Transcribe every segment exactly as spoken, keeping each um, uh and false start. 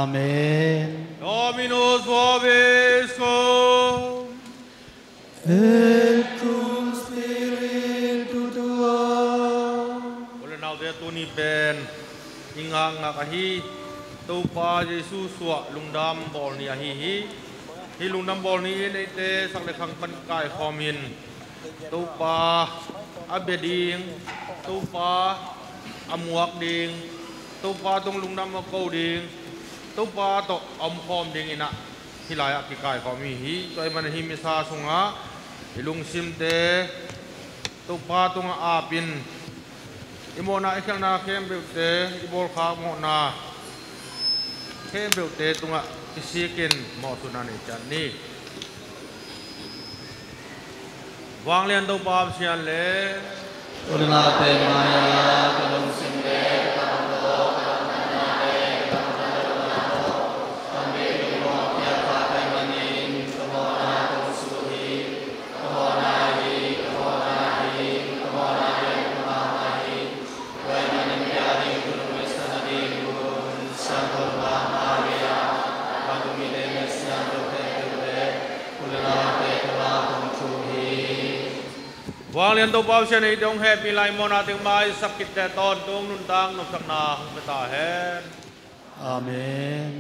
Amen. Dominus vobiscum. Et cum spiritu tuo. U le naute, tuni pen i ngakngak ahi Topa Jesu suah lungdam bawl ni ahi hi. Hih lungdam bawl ni in eite sak le khang pan kaikhawm in Topa a bia ding, Topa a muak ding, Topa tung lungdam a ko ding, Topa tawh a omkhawm dingin ah hih lai-ah kikaikhawm hi hi. Tua ahih manin hih misa sungah i lungsimte Topa tungah ap in, i mawhna i khialhna khempeuhte, i bawlkhak mawhna khempeuhte tungah kisikin mawhsutna nei ciat ni. Vanglian Topa Pasian le, u le naute mai-ah ka lungsim le ka tawh ka lamdanna le ka lamdanna lo na tawh kan biakinn mawhpia kha ka hih manin ka mawhna tungsuh hi. Ka mawhna hi, ka mawhna hi, ka mawhna hi, ka mawhna hi. Tua ahih manin bia ding, thunung le sa ding hun Siangtho Maria, a tumite, Messiah, tua khempeuh le u le naute tungah kong thum hi. Vanglian Topa Pasian in eite hong hehpih lai, mawhna teng maisak khit teh tawntung nuntak nopsakna hong pia ta hen. Amen.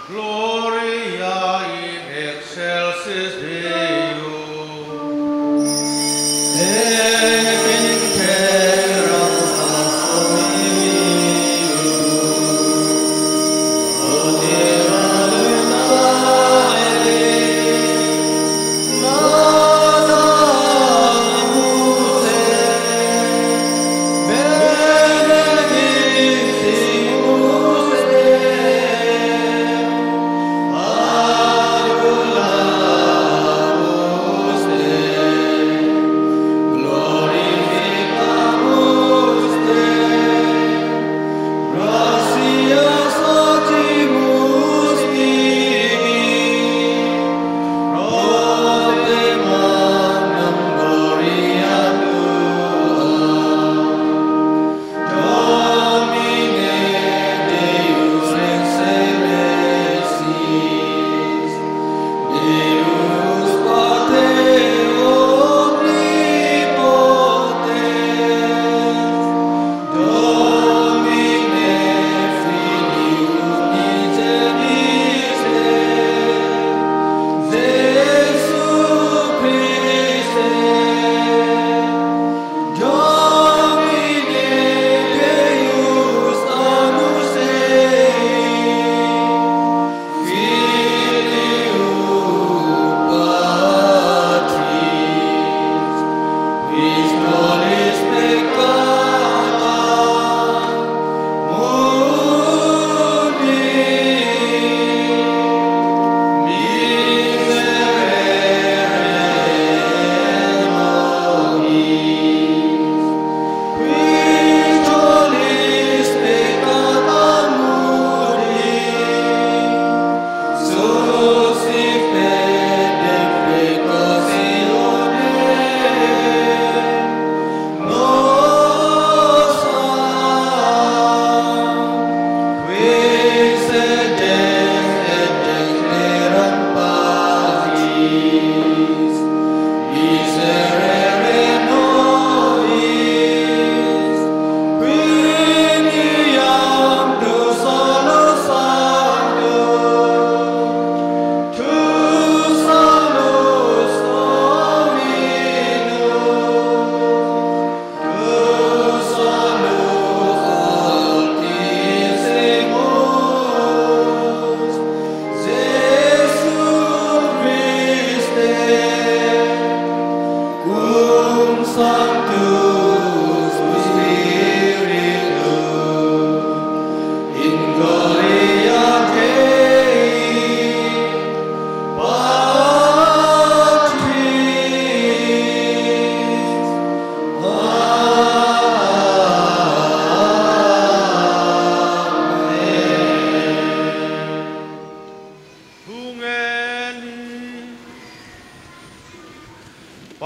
Gloria in excelsis Deo. Et in terra pax Domini.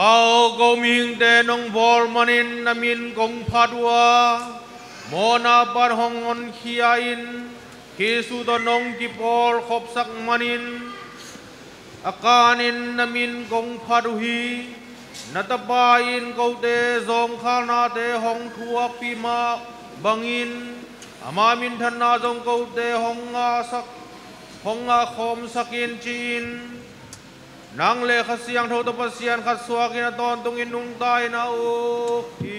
Aw, ko mihingte nong bawl manin na min kong phat uh a, mawhna pan hong honkhia in, Khristu tawh nong kipawl khopsak manin a kanin na min kong phat uh hi. Na Tapa in kote zawngkhalnate hong thuakpih mah bangin ama minthanna zong kote hong ngahsak, hong ngahkhawmsak in, ci-in nang le Kha Siangtho tawh Pasian khat suakin a tawntungin nungta in a uk hi.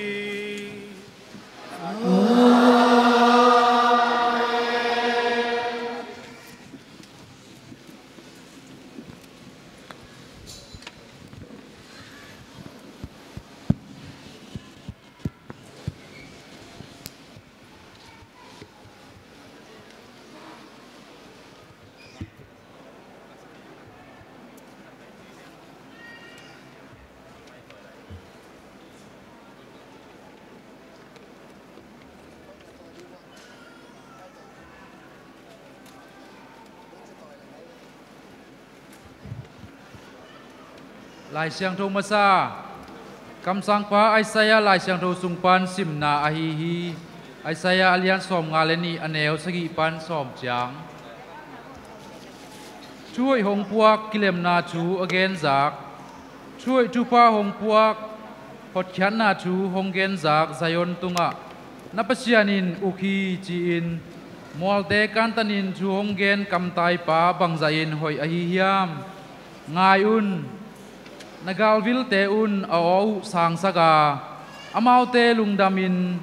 Lai Siangtho masa, kamsangpa Isaiah Lai Siangtho sung pan simna ahi hi. Isaiah a lian sawmnga le nih, a neu sagih pan sawm ciang. Thuhoih hong puak, kilemna thu a genzak, thuhoih thupha hong puak, hotkhiatna thu hong genzak Zion tungah na Pasian in uk hi, ci-in mualte kantanin thu hong gen kamtaipa bangzahin hoih ahi hiam? Ngai un, na galvilte un a aw uh sangsak a, amaute lungdamin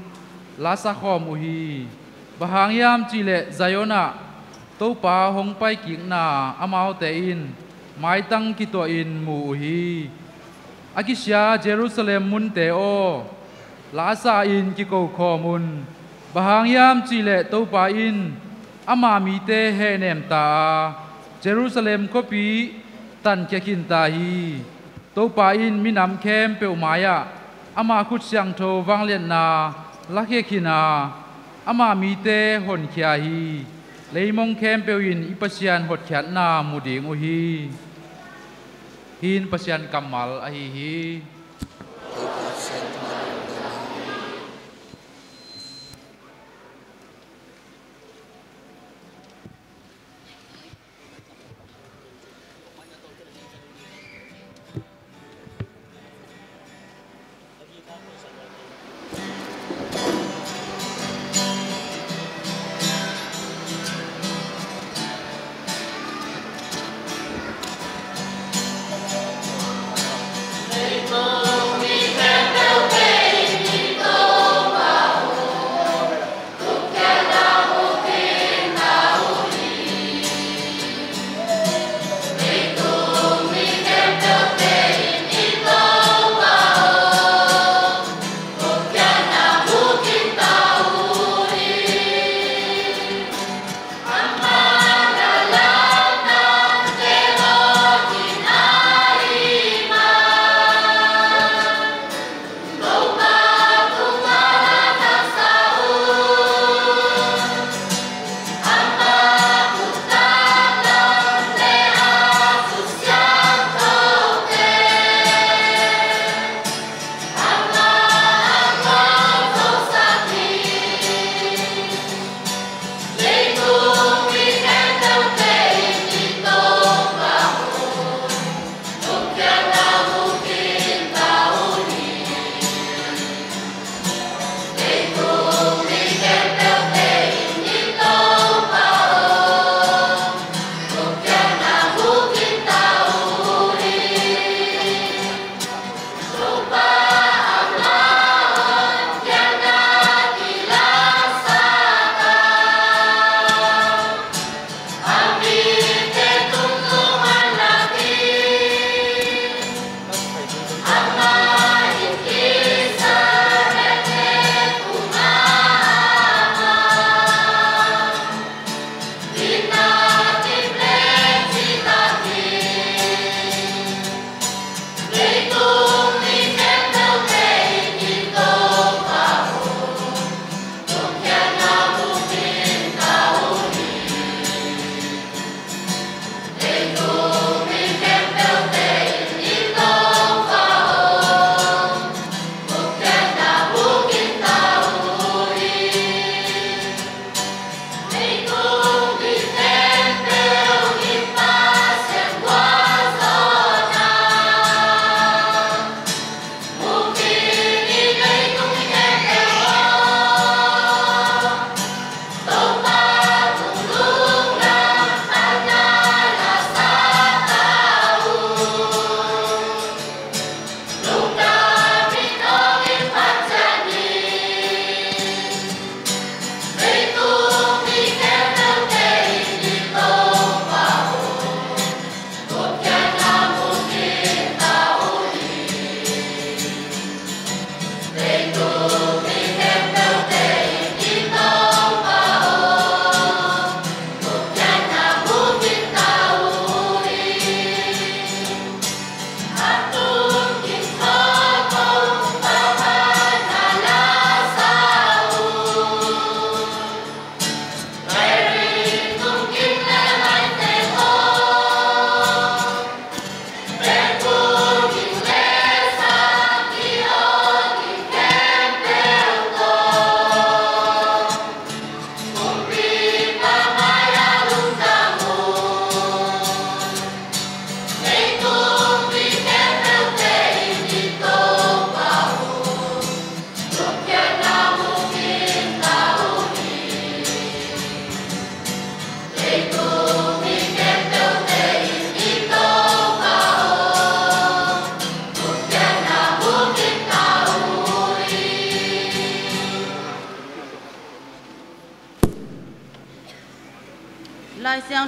la sakhawm uh hi. Bang hang hiam cihleh Zion ah Topa hong paikikna amaute in maitang kituahin mu uh hi. A kisia Jerusalem munte aw, la sa-in kikokhawm un. Bang hang hiam cihleh Topa in ama mite hehnem ta a, Jerusalem khuapi tankhia khin ta hi. Topa in minam khempeuh mai-ah ama khut siangtho vangliatna lakhia khin a, ama mite honkhia hi. Leimong khempeuh in i Pasian hotkhiatna mu ding uh hi. Hih in Pasian kammal ahi hi.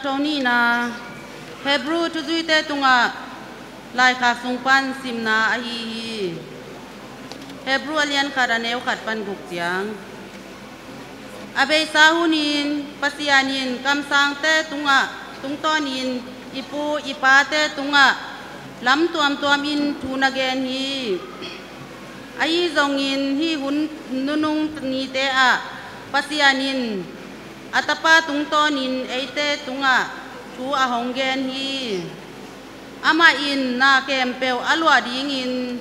Tawh nihna, Hebrew thuzuite tungah laikhak sung pan simna ahi hi. Hebrew a lian khat a neu khat pan guk ciang. A beisa hunin Pasian in kamsangte tungah tungtawnin i pu i pate tungah lam tuamtuamin thu na gen hi. Ahi zongin hih hun nunung nite ah Pasian in a tapa tungtawnin eite tungah thu a hong gen hi. Amah in na khempeuh a luah dingin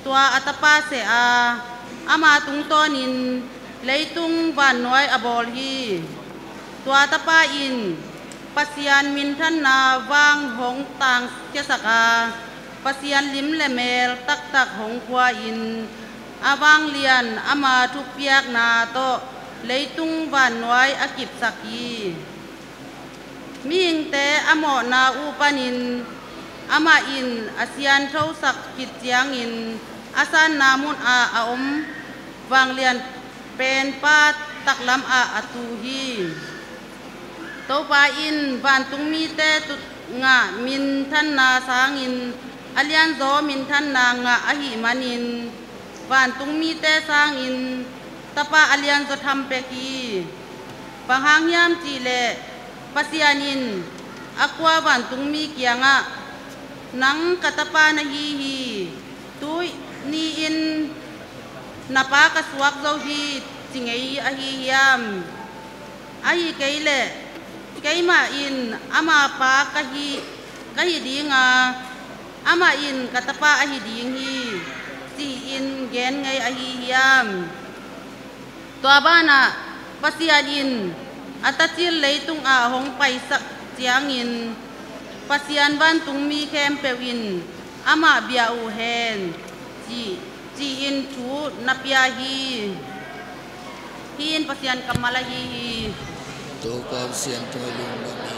tua a tapa seh a, ama tungtawnin leitung vannuai a bawl hi. Tua tapa in Pasian minthanna vang hong tangkhiasak a, Pasian lim le mel taktak hong khua in a vanglian ama thupiakna tawh leitung vannuai a kipsak hi. Mihingte a mawhna uh panin amah in a sianthosak khit ciangin a sanna mun ah a om vanglian penpa taklam ah a tu hi. Topa in vantungmite tungah minthanna sangin a lianzaw minthanna ngah ahih manin vantungmite sangin tapa a lianzaw tham pek hi. Bang hang hiam cihleh Pasian in a kua vantungmi kiangah, "Nang ka tapa na hi hi, tu ni-in na pa ka suak zo hi," ci ngei ahi hiam? Ahi kei leh, "Keimah in ama pa ka hi, ka hi ding a, amah in ka tapa ahi ding hi," ci-in gen ngei ahi hiam? Tua banah Pasian in a tacil leitung ah hong paisak ciangin Pasian vantungmi khempeuh in amah bia uh hen, ci, ci-in thu na pia hi. Hih in Pasian kammal ahi hi. Topa Pasian tungah lungdam hi.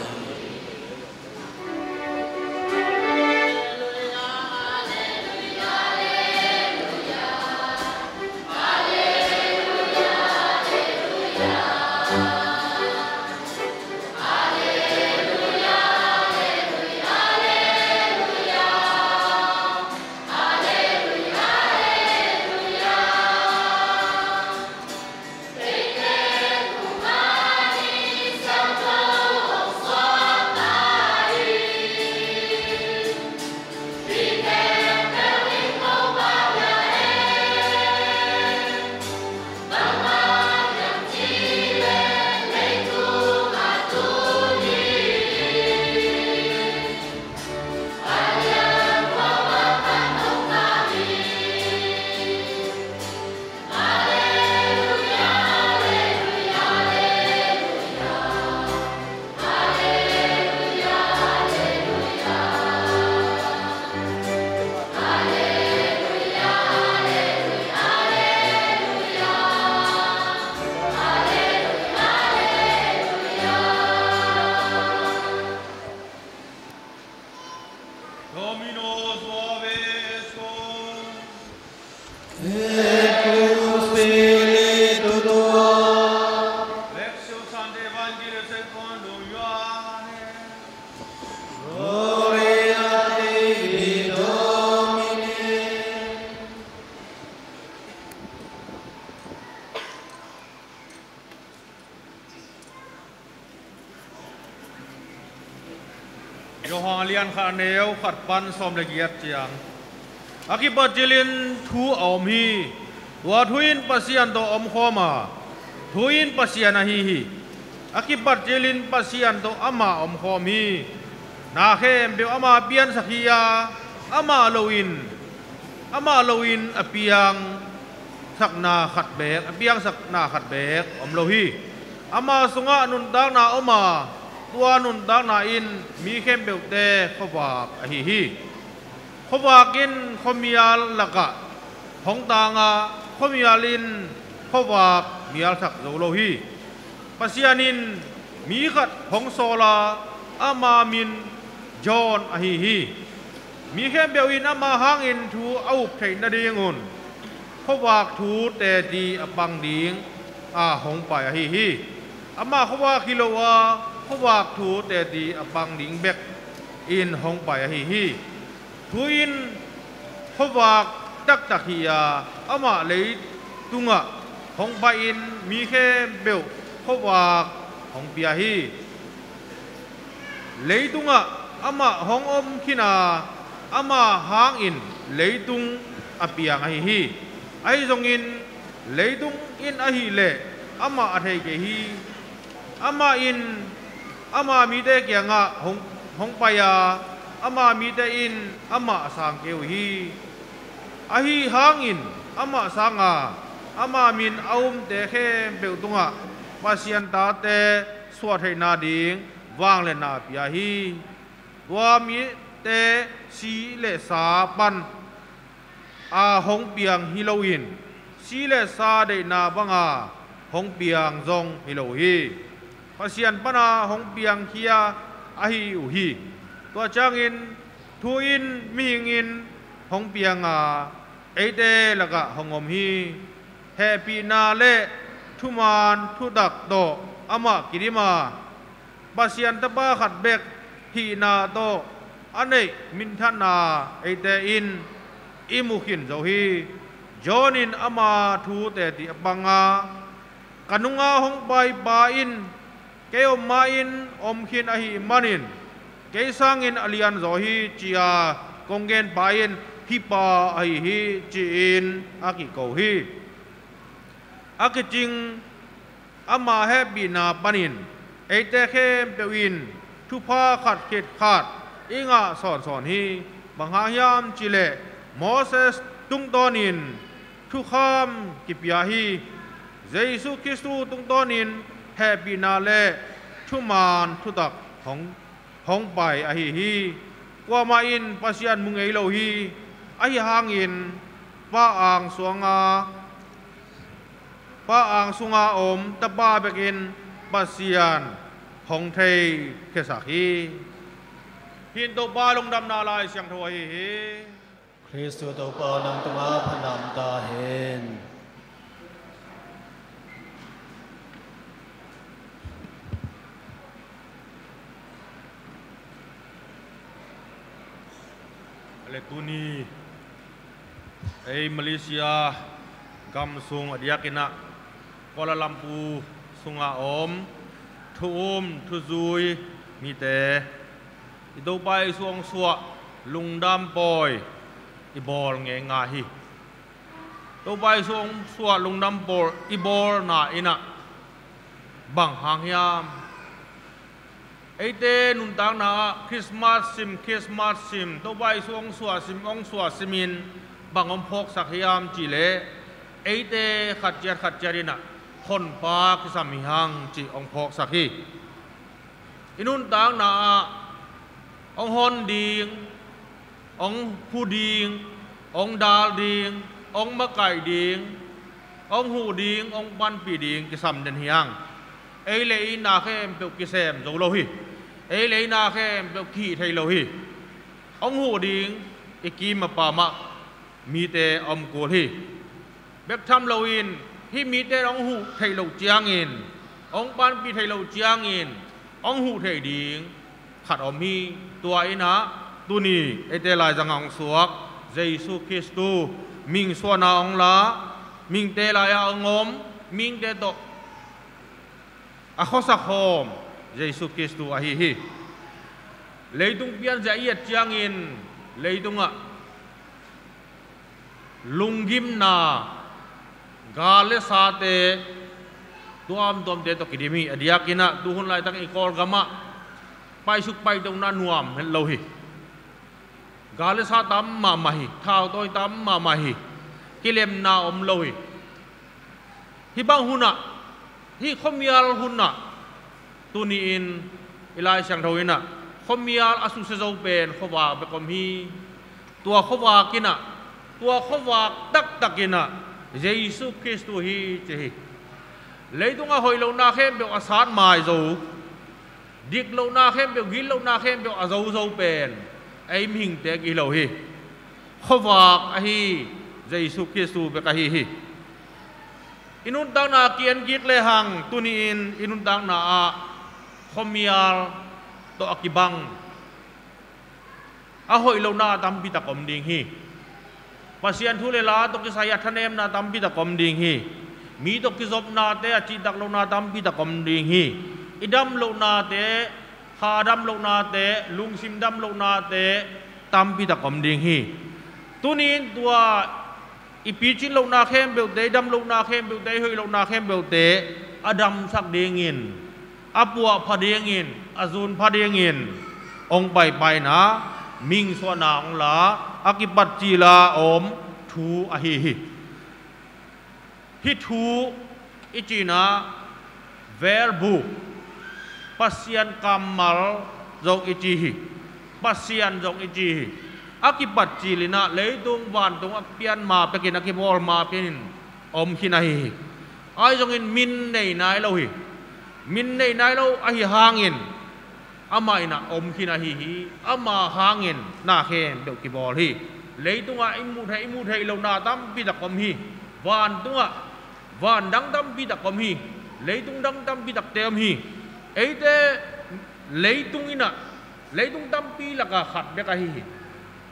Dominus vobiscum. Et cum spiritu tuo. Lectio Sancti Evangelii secundum Ioannem. Gloria tibi, Domine. Johan lian khat a neu khat pan sawm le giat ciang. A kipat cilin thu a om hi. Tua thu in Pasian tawh omkhawm a, thu in Pasian ahi hi. A kipat cilin Pasian tawh amah omkhawm hi. Na khempeuh ama piansak hi a, amah loin, amah loin a piangsakna khat beek, a piangsakna khat beek om lo hi. Ama sungah nuntakna om a, tua nuntakna in mi khempeuhte khuavak ahi hi. Khuavak in khuamial lakah hong tang a, khuamial in khuavak mialsak zo lo hi. Pasian in mi khat hong sawl a, ama min John ahi hi. Mi khempeuh in ama hangin thu a up theih nadingun khuavak thu teci a pang ding a hong pai ahi hi. Amah khuavak hi lo a, khuavak thu teci a pang ding bek in hong pai ahi hi. Thu in khuavak taktak hi a, amah leitungah hong pai-in mi khempeuh khuavak hong pia hi. Leitungah amah hong om khin a, ama hangin leitung a piang ahi hi. Ahi zongin leitung in ahih leh amah a thei kei hi. Amah in ama mite kiangah hong, hong pai a, ama mite in amah a sang kei uh hi. Ahi hangin amah sang a, ama min a umte khempeuh tungah Pasian tate suahtheihna ding vangliatna a pia hi. Tua mite si le sa pan a hong piang hi loin, si le sa deihna banga hong piang zong hi lo hi. Pasian pana hong piangkhia ahi uh hi. Tua ciangin thu in mihing in hong piang a, eite lakah hong om hi. Hehpihna le thuman thutak tawh amah kidim a, Pasian Tapa khat bek hihna tawh a neih minthanna eite in i mu khin zo hi. John in ama thu teci a pang a, ka nunga hong paipa in kei om ma-in om khin ahih manin kei sangin a lianzaw hi, ci-a kong genpa in hih pa ahi hi, ci-in a kiko hi. A kicing ama hehpihna panin eite khempeuh in thupha khat khit khat i ngah sawnsawn hi. Bang hang hiam cihleh Moses tungtawnin thukham kipia hi. Jesu Khristu tungtawnin hehpihna le thuman thutak hong, hong pai ahi hi. Kuamah in Pasian mu ngei lo hi. Ahi hangin pa ang sunga Pa ang sunga om Tapa bekin Pasian hong theikhiasak hi. Hih in Topa lungdamna Lai Siangtho ahi hi. Khristu Topa nang tungah phatna om ta hen. A le tuni ei Malaysia gam sung a diakinah Kuala Lumpur sungah a om thu um thuzui mite i Topa Jesu hong suah lungdam pawi i bawl ngeingai hi. Topa Jesu hong suah lungdam pawi i bawlna innah bang hang hiam? Eite nuntakna ah Christmas sim, Christmas sim, Topa Jesu hong suah sim, hong suah simin bang hong phawksak hiam cihleh eite khat ciat khat ciat innah honpa kisam hi hang cih hong phawksak hi. I nuntakna ah hong hon ding, hong hu ding, hong dal ding, hong makaih ding, hong huh ding, hong panpih ding kisam den hi hang. Ei le ei na khempeuh kisem zo lo hi. Ei le ei na khempeuh kihih thei lo hi. Hong huh ding i kim a pamah mite a om kul hi. Bek tham loin hih mite in hong huh theih loh ciangin, hong panpih theih loh ciangin hong huh theih ding khat om hi. Tua innah tuni eite laizangah hong suak Jesu Khristu mihing suahna hong la, mihingte lai-ah hong om, mihingte tawh a khuasak hawm Jesu Khristu ahi hi. Leitung pianzia i et ciangin leitungah lunggimna, gal le sate tuamtuamte tawh kidim hi. A diakinah tuhun laitakin i Kawlgamah paisuk paitona nuam het lo hi. Gal le sa tam mahmah hi. Thautawi tam mahmah hi. Kilemna om lo hi. Hih bang hunah, hih khuamial hunah tuni-in i Lai Siangtho innah khuamial a susia zo pen khuavak bek om hi. Tua khuavak innah, tua khuavak taktak innah Jesu Khristu hi ci hi. Leitungah hoih lohna khempeuh a sat mai zo, dik lohna khempeuh, gil lohna khempeuh a zozo pen ei mihingte hi lo hi. Khuavak ahi Jesu Khristu bek ahi hi. I nuntakna ki-en kik lehang tuni-in i nuntakna ah khuamial tawh a kibang a hoih lohna tampi tak om ding hi. Pasian thu le la tawh kisai a thanemna tampi tak om ding hi. Mi tawh kizopnate, a cihtak lohna tampi tak om ding hi. I dam lohnate, kha dam lohnate, lungsim dam lohnate tampi tak om ding hi. Tuni-in tua i picin lohna khempeuhte, i dam lohna khempeuhte, i hoih lohna khempeuhte a damsak dingin, a puahpha dingin, a zunpha dingin hong paipaina, mihing suahna hong la, a kipat cil a om thu ahi hi. Hih thu i cihna, verb, Pasian kammal zong i ci hi. Pasian zong i ci hi. A kipat cil in ah leitung vantung a pian ma pekin, a kibawl ma pekin om khin ahi hi. Ahi zongin min nei nai lo hi. Min nei nai lo ahi hangin amah in ah om khin ahi hi. Ama hangin na khempeuh kibawl hi. Leitungah i muh theih, i muh theih lohna tampi tak om hi. Vantungah van dang tampi tak om hi. Leitung dang tampi takte om hi. Eite leitung in ah, leitung tampi lakah khat bek ahi hi.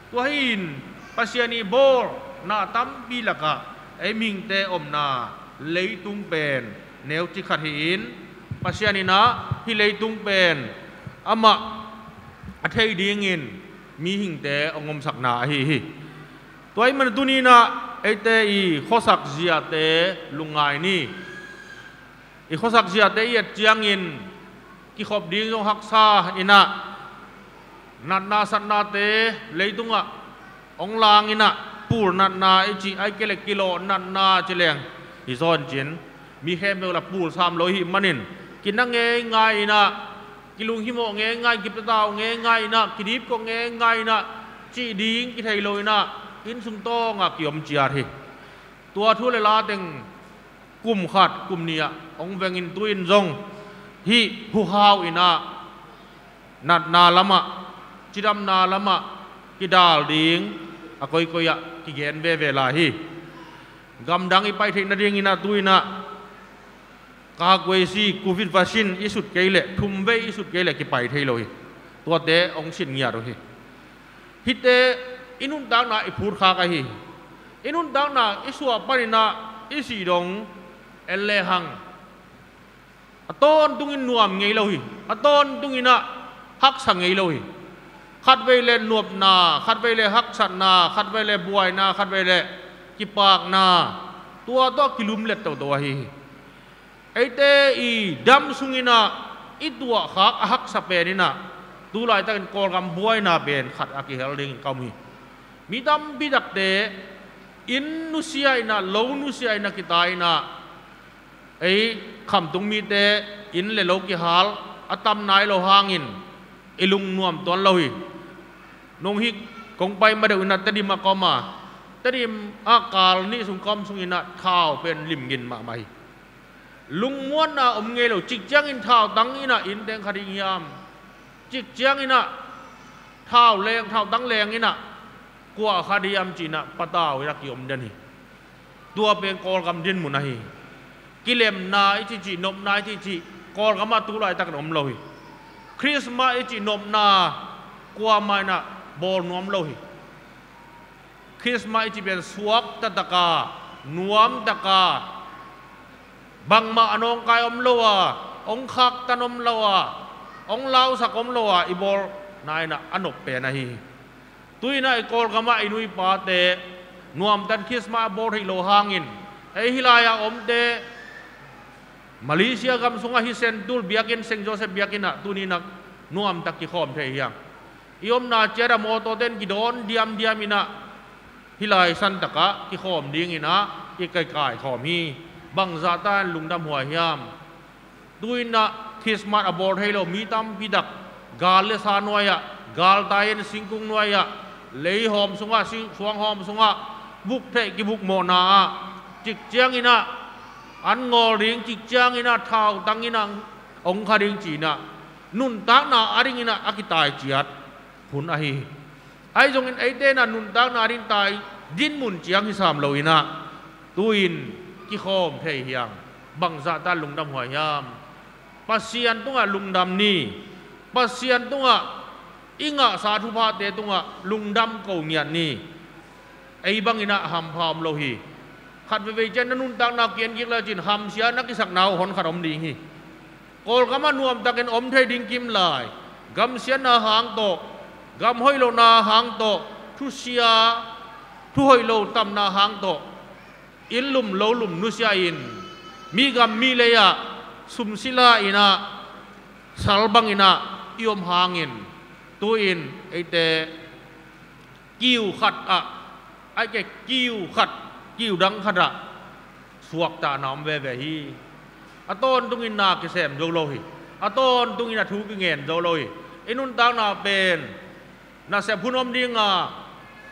Tua hi-in Pasian i bawl na tampi lakah ei mihingte omna leitung pen neuci khat hi-in, Pasian in ah hih leitung pen amah a thei dingin mihingte hong omsakna ahi hi. Tua ahih manin tuni-in ah eite i khuasak ziate lungngai ni. I khuasak ziate i et ciangin kikhop ding zong haksa in ah, natna satnate leitungah hong lang in ah, pul natna i cih, ahih kei leh kilawh natna ci leng hi zaw in cin, mi khempeuh la pul sam lo i hih manin, kina ngeingai in ah, kilunghimawh ngeingai, kipiatau ngeingai in ah, kidipkop ngeingai in ah, cih ding kithei lo in ah, inn sung tawngah kiom ciat hi. Tua thu le la teng kum khat, kum nih ah hong vengin, tu-in zong hih huhau in ah natna lamah, cidamna lamah kidal ding a koikoi ah kigen veve lai hi. Gamdang i pai theih nadingin ah tu-in ah, ka kuaisi, covid vaccine i sut kei leh, thumvei i sut kei leh kipai thei lo hi. Tuate hong sit ngiat uh hi. Hihte i nuntakna i phutkhak ahi hi. I nuntakna i suah panin ah i sih dong en lehang, a tawntungin nuam ngei lo hi. A tawntungin ah haksa ngei lo hi. Khatvei leh nopna, khatvei leh haksatna, khatvei leh buaina, khatvei leh kipakna, tua tawh kilumlet toto ahi hi. Eite i dam sungin ah i tuahkhak a haksa pen in ah, tu laitakin Kawlgam buaina pen khat a kihel dingin ka om hi. Mi tampi takte inn nusia in ah, lo nusia in ah, kitai in ah, ei khamtung mite inn le lo kihal a tam nai lo hangin i lungnuam tuan lo hi. Nung hih kong pai ma deuh in ah Tedim ah ka om a, Tedim ah kal nih sung ka om sungin ah thau pen limgin mahmah hi. Lungmuanna om ngei lo. Cik ciangin thautang in ah inn teng kha ding hiam? Cik ciangin ah thau leng, thautang leng in ah kua kha ding hiam ci-in ah patau in ah kiom den hi. Tua pen Kawlgam dinmun ahi hi. Kilemna i cihcih, nopna i cihcih Kawlgam ah tu laitakin om lo hi. Christmas i cih nopna kuamah in ah bawl nuam lo hi. Christmas i cih pen suakta taka, nuam taka, bangmah a nawngkai om lo a, hong khaktan om lo a, hong lausak om lo a i bawlna in ah a nop pen ahi hi. Tu-in ah i Kawlgam ah i nu i pate nuamtakin Christmas a bawl theih loh hangin, ei hih lai-a omte Malaysia gam sungah hih Sentul biakinn, Saint Joseph biakinn ah tuni-in ah nuamtak kikhawm thei hi hang. I omna ciat ah mawtawte in kidawn diamdiam in ah hih lai santak ah kikhawm dingin ah i kaikai khawm hi. Bangzahta in lungdamhuai hiam? Tu-in ah Christmas a bawl thei lo mi tampi tak gal le sa nuai-ah, galtai in singkung nuai-ah, leihawm sungah, sing-, suanghawm sungah buk theih kibukmawhna ah, cik ciangin ah an ngawl ding, cik ciangin ah thautang in ah hong kha ding ci-in ah nuntakna a dingin ah a kitai ciat hun ahi hi. Ahi zongin eite in ah nuntakna a ding tai dinmun ciang hi sam lo in ah tu-in kikhawm thei hi hang. Bangzahta lungdamhuai hiam? Pasian tungah lungdam ni. Pasian tungah i ngahsa thuphate tungah lungdam ko ngiat ni. Ei bangin ah hampha om lo hi. Khat veivei ciang na nuntakna kian kik le cin hamsia na kisakna uh hon khat om ding hi. Kawlgam ah nuamtakin om thei ding kim lai. Gamsiatna hang tawh, gam hoih lohna hang tawh, thusia, thu hoih lo tamna hang tawh, inn lum lo lum nusia in, mi gam mi lei ah sumsila in ah, sal bangin ah i om hangin, tu-in eite kiu khat ah, ai ke kiu khat, kiu dang khat ah suaktahna om veve hi. A tawntungin na kisem zo lo hi. A tawntungin a thu kingen zo lo hi. I nuntakna pen nasep hun om ding a,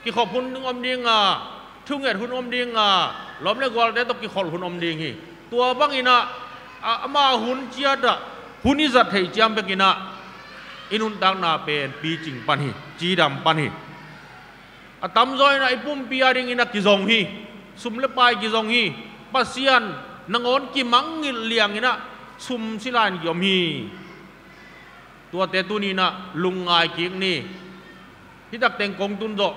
kikhop hun om ding a, thunget hun om ding a, lawm le gualte tawh kikholh hun om ding hi. Tua bangin ah, a, ama hun ciat ah, hun i zat theih ciang bekin ah i nuntakna pen picing pan hi, cidam pan hi. A tamzaw in ah i pumpi a dingin ah kizong hi. Sum le pai kizong hi. Pasian nangawn kimangngilh liangin ah sumsila in kiom hi. Tuate tuni in ah lungngai kik ni. Hih tak teng kong tun zawh,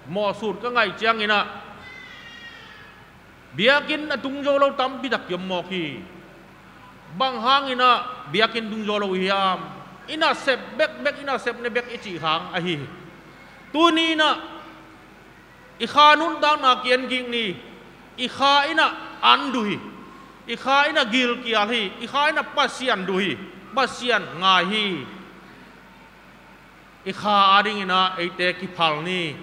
mawhsut ka ngaih ciangin ah biakinn a tung zo lo tampi tak kiom mawk hi. Bang hangin ah biakinn tung zo lo i hiam? I nasep bekbek, i nasep ne bek i cih hang ahi hi. Tuni in ah i kha nuntakna kian kik ni. I kha in ah an duh hi. I kha in ah gilkial hi. I kha in ah Pasian duh hi. Pasian ngai hi. I kha a dingin ah eite kiphal ni.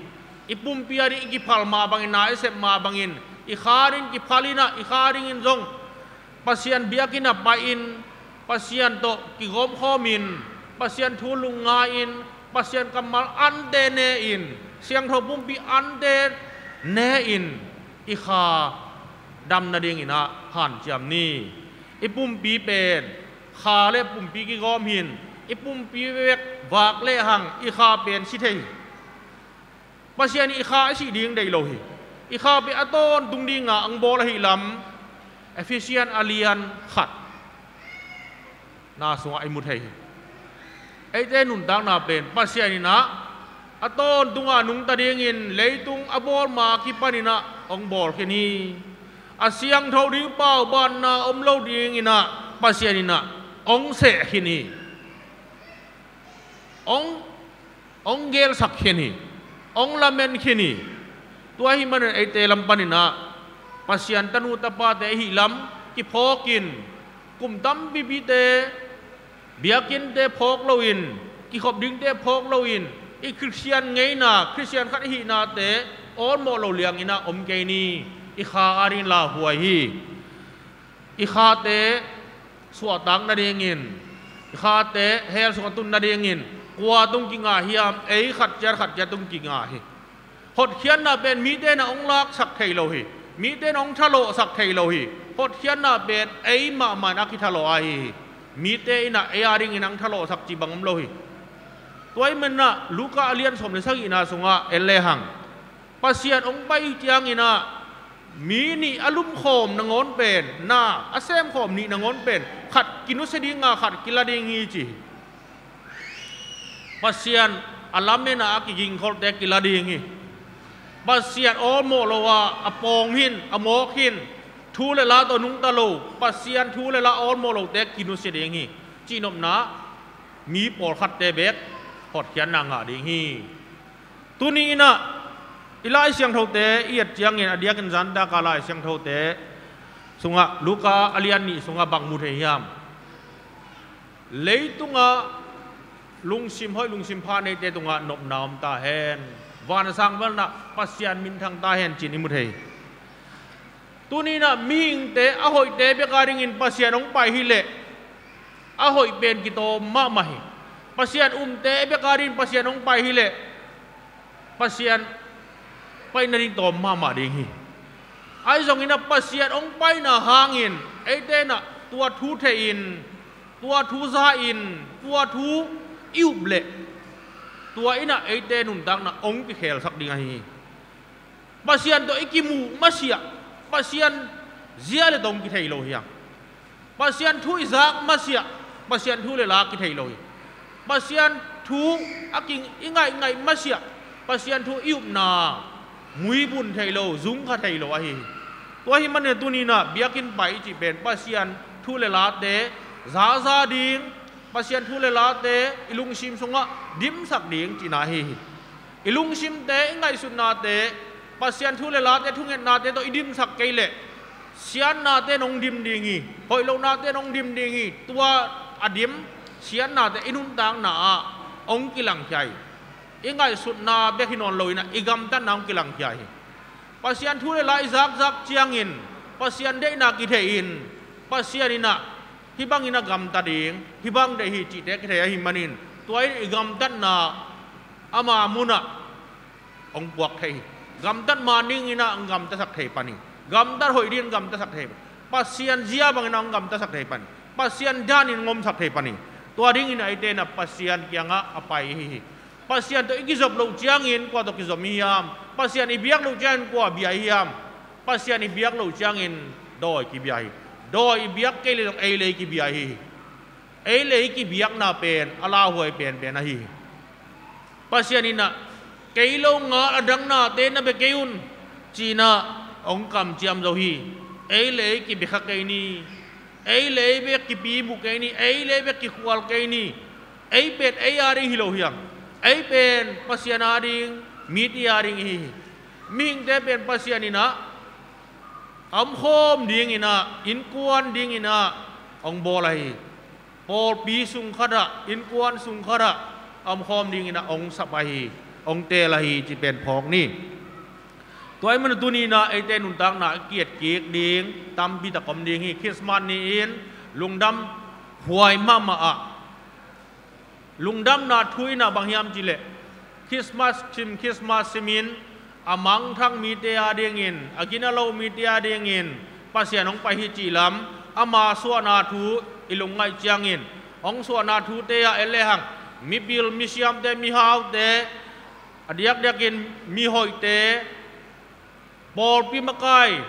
I pumpi a ding i kiphal mah bangin, na i sep mah bangin, i kha a ding kiphal in ah, i kha a dingin zong Pasian biakinn ah pai-in, Pasian tawh kigawmkhawmin, Pasian thu lungngai-in, Pasian kammal ante ne-in, siangtho pumpi ante ne-in, i kha dam nadingin ah hanciam ni. I pumpi pen kha le pumpi kigawm hi-in, i pumpi vek vak lehang i kha pen si thei hi. Pasian i kha a sih ding deih lo hi. I kha pen a tawntung dinga hong bawl ahih lam Efesian a lian khat na sungah i mu thei hi. Eite nuntakna pen Pasian in ah a tawntunga nungta dingin leitung a bawl ma kipanin ah hong bawl khin hi. A siangtho ding paubanna om lo dingin ah Pasian in ah hong seh khin hi. Hong, hong gelsak khin hi. Hong lamen khin hi. Tua ahih manin eite lam panin ah Pasian tanu tapate ahih lam kiphawkin, kum tampipite biakinnte phawk loin, kikhop dingte phawk loin, i Khristian ngeina, Khristian khat i hihnate awlmawh lo liangin ah om kei ni. I kha a dingin lauhuai hi. I khate suahtak nadingin, i khate hell sungah tun nadingin kua tung kingah hiam? Ei khat ciat khat ciat tung kingah hi. Hotkhiatna pen mite in ah hong laksak thei lo hi. Mite in ah hong thalawhsak thei lo hi. Hotkhiatna pen ei mahmah in a kithalawh ahi hi. Mite in ah ei a dingin hong thalawhsak cih bang om lo hi. Tua ahih manin ah Luka a lian sawm le sagihna sungah en lehang, Pasian hong pai ciangin ah mi nih a lumkhawm nangawn pen, na a semkhawm nih nangawn pen khat kinusia dinga khat kila ding hi ci hi. Pasian a lamen a a kigingkholte kila ding hi. Pasian awlmawh lo a, a pawng hi-in, a mawk hi-in, thu le la tawh nungta lo, Pasian thu le la awlmawh lote kinusia ding hi. Cihnopna, mi pawlkhatte bek hotkhiatna ngah ding hi. Tuni in ah i Lai Siangthote i et ciangin, a diakin zantaka Lai Siangthote sungah, Luka a lian nih sungah bang mu thei hiam? Leitungah lungsim hoih, lungsim pha neite tungah nopna om ta hen. Vansang velna Pasian minthang ta hen ci-in i mu thei. Tuni in ah mihingte a hoihte bek a dingin Pasian hong pai hileh a hoih pen kitawm mahmah hi. Pasian umte bek a dingin Pasian hong pai hileh Pasian pai nading tawm mahmah ding hi. Ahi zongin ah Pasian hong paina hangin eite in ah tua thu thei-in, tua thu za-in, tua thu i up leh tua in ah eite nuntakna hong kikhelsak ding ahi hi. Pasian tawh i kimuh masiah Pasian zia le tawh hong kithei lo hi hang. Pasian thu i zak masiah Pasian thu le la kithei lo hi. Pasian thu a king i ngaih ngaih masiah, Pasian thu i upna muibun thei lo, zungkha thei lo ahi hi. Tua ahih manin tuni-in ah biakinn pai i cih pen Pasian thu le late zaza ding, Pasian thu le late i lungsim sungah dimsak ding cihna ahi hi. I lungsimte, i ngaihsutnate, Pasian thu le late, thungetnate tawh i dimsak kei leh siatnate in hong dim ding hi, hoih lohnate in hong dim ding hi. Tua a dim siatnate i nuntakna ah hong kilangkhia hi. I ngaihsutna bek hi nawn loin ah i gamtatna hong kilangkhia hi. Pasian thu le la i zakzak ciangin Pasian deihna kithei in, Pasian in ah hih bangin a gamta ding, hih bang deih hi cihte kithei ahih manin tua in i gamtatna ama munah hong puak thei hi. Gamtat man dingin ah hong gamtasak thei pan hi. Gamtat hoih dingin gamtasak thei pan hi. Pasian zia bangin ah hong gamtasak thei pan hi. Pasian danin hong omsak thei pan hi. Tua dingin ah eite in ah Pasian kiangah a pai i hi hi. Pasian tawh i kizop loh ciangin kua tawh kizom i hiam? Pasian i biak loh ciangin kua bia i hiam? Pasian i biak loh ciangin dawi kibia hi. Dawi i biak kei leh zong ei le ei kibia hi. Ei le ei kibiakna pen a lauhuai penpen ahi hi. Pasian in ah, "Kei lo ngal a dang nate na bia kei un," ci-in ah hong kamciam zo hi. Ei le ei kibiakha kei ni. Ei le ei bek kipimu kei ni. Ei le ei bek kikhual kei ni. Ei pen ei a ding hi lo hiam? Ei pen Pasian a ding, mite a ding i hi hi. Mihingte pen Pasian in ah a omkhawm dingin ah, innkuan dingin ah hong bawl ahi hi. Pawlpi sung khatah, innkuan sung khatah a omkhawm dingin ah hong sap ahi hi. Hong teel ahi hi cih pen phawk ni. Tua ahih manin tuni-in ah eite nuntakna a ki-etkik ding tampi tak om ding hi. Christmas ni-in lungdam huai mahmah ah, lungdamna thu in ah bang hiam cih leh Christmas sim, Christmas simin a mangthang mite a dingin, a gina lo mite a dingin Pasian hong pai hi cih lam, ama suahna thu i lungngaih ciangin, hong suahna thute ah en lehang mipil, misiamte, mihaute, a diakdiakin mihoihte, pawlpi makai,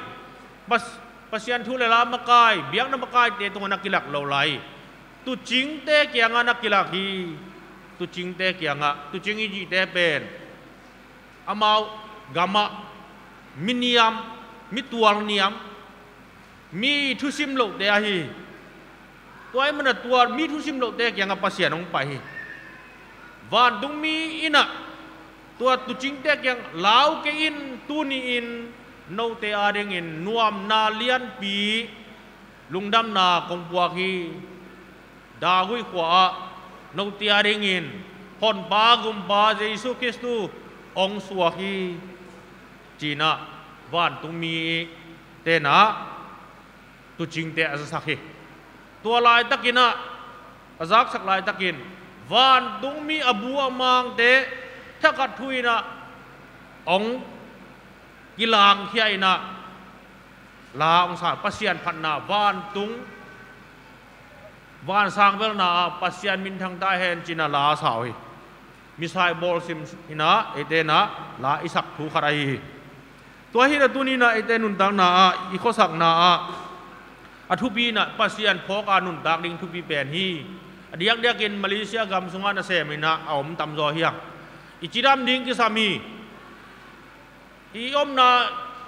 Pas-, Pasian thu le la makai, biakna makaite tungah na kilak lo lai. Tuucingte kiangah na kilak hi. Tuucingte kiangah, tuucing i cihte pen amau gamah mi niam, mi tual niam, mi thusim lohte ahi hi. Tua ahih manin ah tua mi thusim lohte kiangah Pasian hong pai hi. Vantungmi in ah tua tuucingte kiang, "Lau kei in, tuni-in note a dingin nuamna lianpi, lungdamna kong puak hi. David khua-ah note a dingin Honpa Gumpa Jesu Khristu hong suak hi," ci-in ah vantungmite in ah tuucingte a zasak hi. Tua laitakin ah, a zaksak laitakin vantungmi a bu a mangte thakhat thu in ah hong kilangkhia in ah la hong sa, Pasian phatna, vantung, vansang velna ah Pasian minthang ta hen ci-in ah la sa uh hi. Missai bawlsim in ah eite in ah la i sak thu khat ahi hi. Tua hi-in ah tuni-in ah eite nuntakna ah, i khuasakna ah a thupi in ah Pasian phawk a nuntak ding thupi pen hi. A diakdiakin Malaysia gam sungah nasem in ah a om tamzaw hi hang. I cidam ding kisam hi. I omna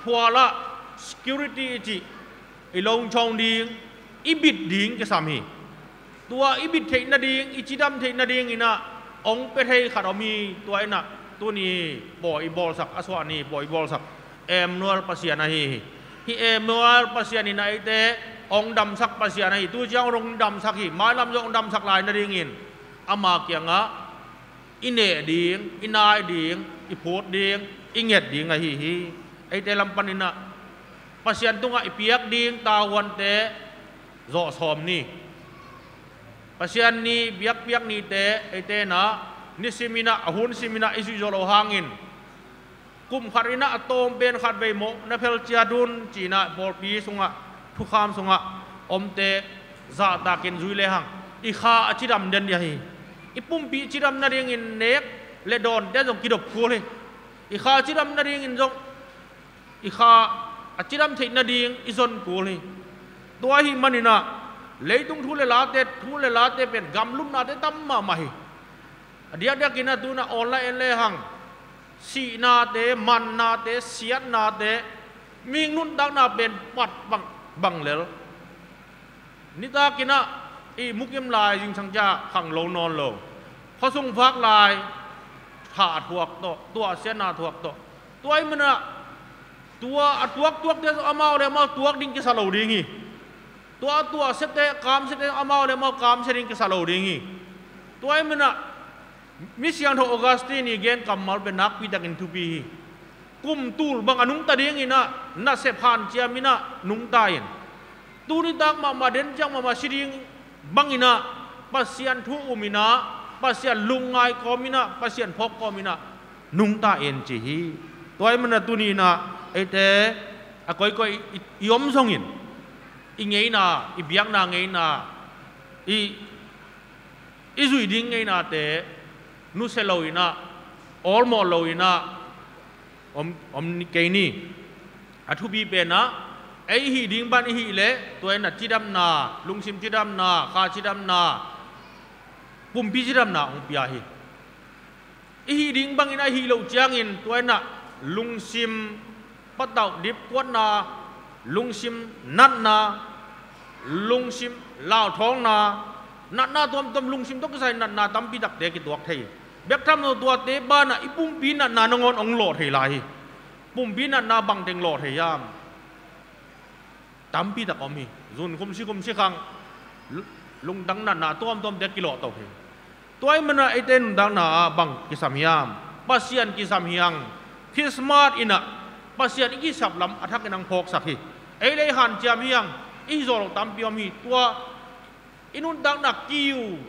phualah security i cih, i longchong ding, i bit ding kisam hi. Tua i bit theih nading, i cidam theih nadingin ah hong pia thei khat om hi. Tua in ah tuni pawi i bawlsak, a suahni pawi i bawlsak Emmanuel Pasian ahi hi. Hih Emmanuel Pasian in ah eite hong damsak Pasian ahi hi. Tu ciang hong damsak hi. Mailam zong hong damsak lai nadingin ama kiangah i neh ding, i nai ding, i phut ding, i nget ding ahi hi. Eite lam panin ah Pasian tungah i piak ding tavuante zawh sawm ni. Pasian ni biakpiak nite eite in ah nisimin ah, a hun simin ah i zuih zawh loh hangin, kum khat in ah a tawm pen khatvei mawh na phel ciat un ci-in ah pawlpi sungah, thukham sungah omte zahtakin zui lehang i kha a cidam den ding ahi hi. I pumpi cidam nadingin nek le dawnte zong kidop kul hi. I kha cidam nadingin zong, i kha a cidam theih nading i zon kul hi. Tua ahih manin ah Leitung thu le late, thu le late pen gamlumnate tam mahmah hi. A diakdiakin a tu-in a online en lehang sihnate, mannate, siatnate, mihing nuntakna pen pat bang, bang lel. Nitakin a ihmu kim lai zingsang ciang khang lo nawn lo. Khuasung vak lai, kha a thuak tawh, tuahsiatna a thuak tawh. Tua ahih manin a, tua a tuaktuakte amau le amau tuak ding kisa lo ding hi. Tua a tuahsiate, kamsiate amau le amau kamsia ding kisa lo ding hi. Tua ahih manin a, mi siangtho Augustine i gen kammal pen nakpitakin thupi hi. Kum tul bang a nungta dingin a, nasep hanciamin a nungta in. Tuni tak mahmah, den ciang mahmah si ding bangin a, Pasian thu umin a, Pasian lungngai kawmin a, Pasian phawk kawmin a nungta in ci hi. Tua ahih manin a tuni-in a, eite a koikoi i, i om zongin, i ngeina, i biakna ngeina, i, i zuih ding ngeinate nusia loin a, awlmawh loin a om, om kei ni. A thupi pen a, ei hih ding bang i hih leh, tua in a cidamna, lungsim cidamna, kha cidamna, pumpi cidamna hong pia hi. I hih ding bangin a hih loh ciangin, tua in a lungsim patauh dipkuatna, lungsim natna, lungsim lauthawngna, natna tuamtuam, lungsim tawh kisai natna tampi takte kituak thei. Bek tham lo, tuate banah i pumpi natna nangawn hong lawh thei lai hi. Pumpi natna bangteng lawh thei hiam? Tampi tak om hi. Zun khum si khum si khang lu-, lungtang natna tuamtuamte kilawh to hi. Tua ahih manin a eite nuntakna ah bang kisam hiam? Pasian kisam hi hang. Christmas in a Pasian i kisap lam a thakin hong phawksak hi. Ei le ei hanciam hi hang. I hih zawh loh tampi om hi. Tua i nuntakna kiu,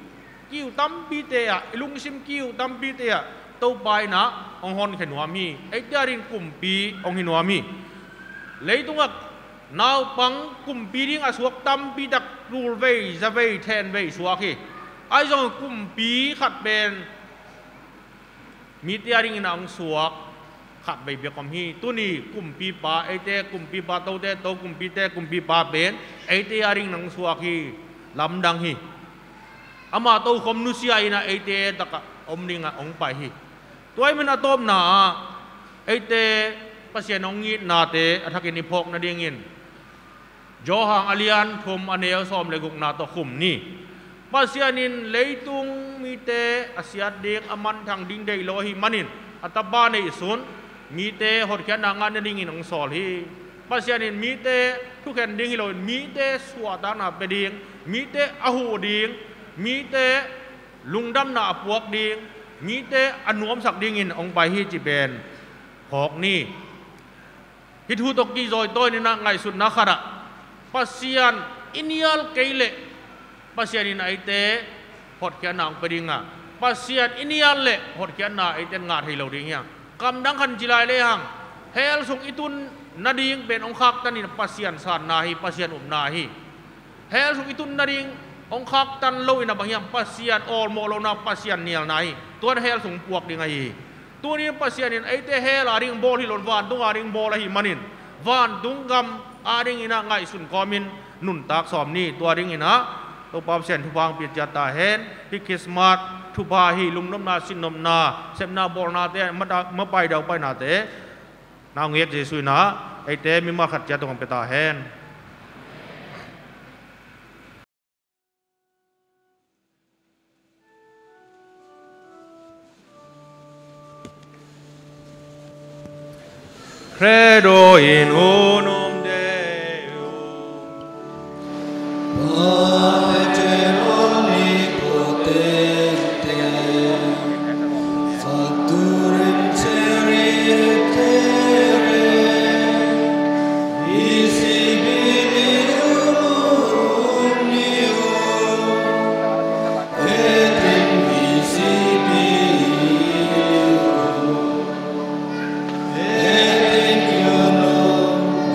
kiu tampite ah, i lungsim kiu tampite ah Topa in a hong honkhia nuam hi. Eite adingin kumpi hong hi nuam hi. Leitungah naupang kumpi ding a suak tampi tak, tulvei, zavei, thenvei suak hi. Ahi zongin kumpi khat pen mite adingin a hong suak khatvei bek om hi. Tuni kumpipa, eite kumpipa, tote to kumpite kumpipa pen eite adingin a hong suak hi. Lamdang hi. Ama tokhom nusia in a eite takah om dingin a hong pai hi. Tua ahih manin a tawpna ah eite Pasian hong itnate a thakin i phawk nadingin Johan a lian thum, a neu sawm le gukna tawh khum ni. Pasian in leitung mite a siat ding, a manthang ding deih lo ahih manin a Tapa neihsun mite hotkhiatna ngah nadingin hong sawl hi. Pasian in mite thukhen ding hi loin mite suahtakna pia ding, mite a huh ding, mite lungdamna a puak ding, mite a nuamsak dingin hong pai hi cih pen phawk ni. Hih thu tawh kizui tawh in a ngaihsutna khat ah Pasian i nial kei leh Pasian in a eite hotkhiatna hong pia ding a, Pasian i nial leh hotkhiatna eite ngah thei lo ding hi hang. Kamdang khat ci lai lehang, hell sung i tun nading pen hong khaktan in Pasian sanna hi, Pasian upna hi. Hell sung i tun nading hong khaktan lo in a bang hiam? Pasian awlmawh lohna, Pasian nialna hi. Tua in hell sung puak ding ahi hi. Tuni Pasian in eite hell ading bawl hi lo, vantung ading bawl ahih manin vantung gam adingin a ngaihsun kawmin nuntak sawm ni. Tua dingin a Topa Pasian thupha hong pia ciat ta hen. Hih Christmas thupha, hih lungnopna, sinnopna, sepna bawlnate, mata-, mapai daupainate, na hong et Jesuh in a eite mimal khat ciat tawh hong pia ta hen. Credo in unum Deum. Pater omnipotente, factum in caeli et terre, visibilium omnium et invisibilium, et includunt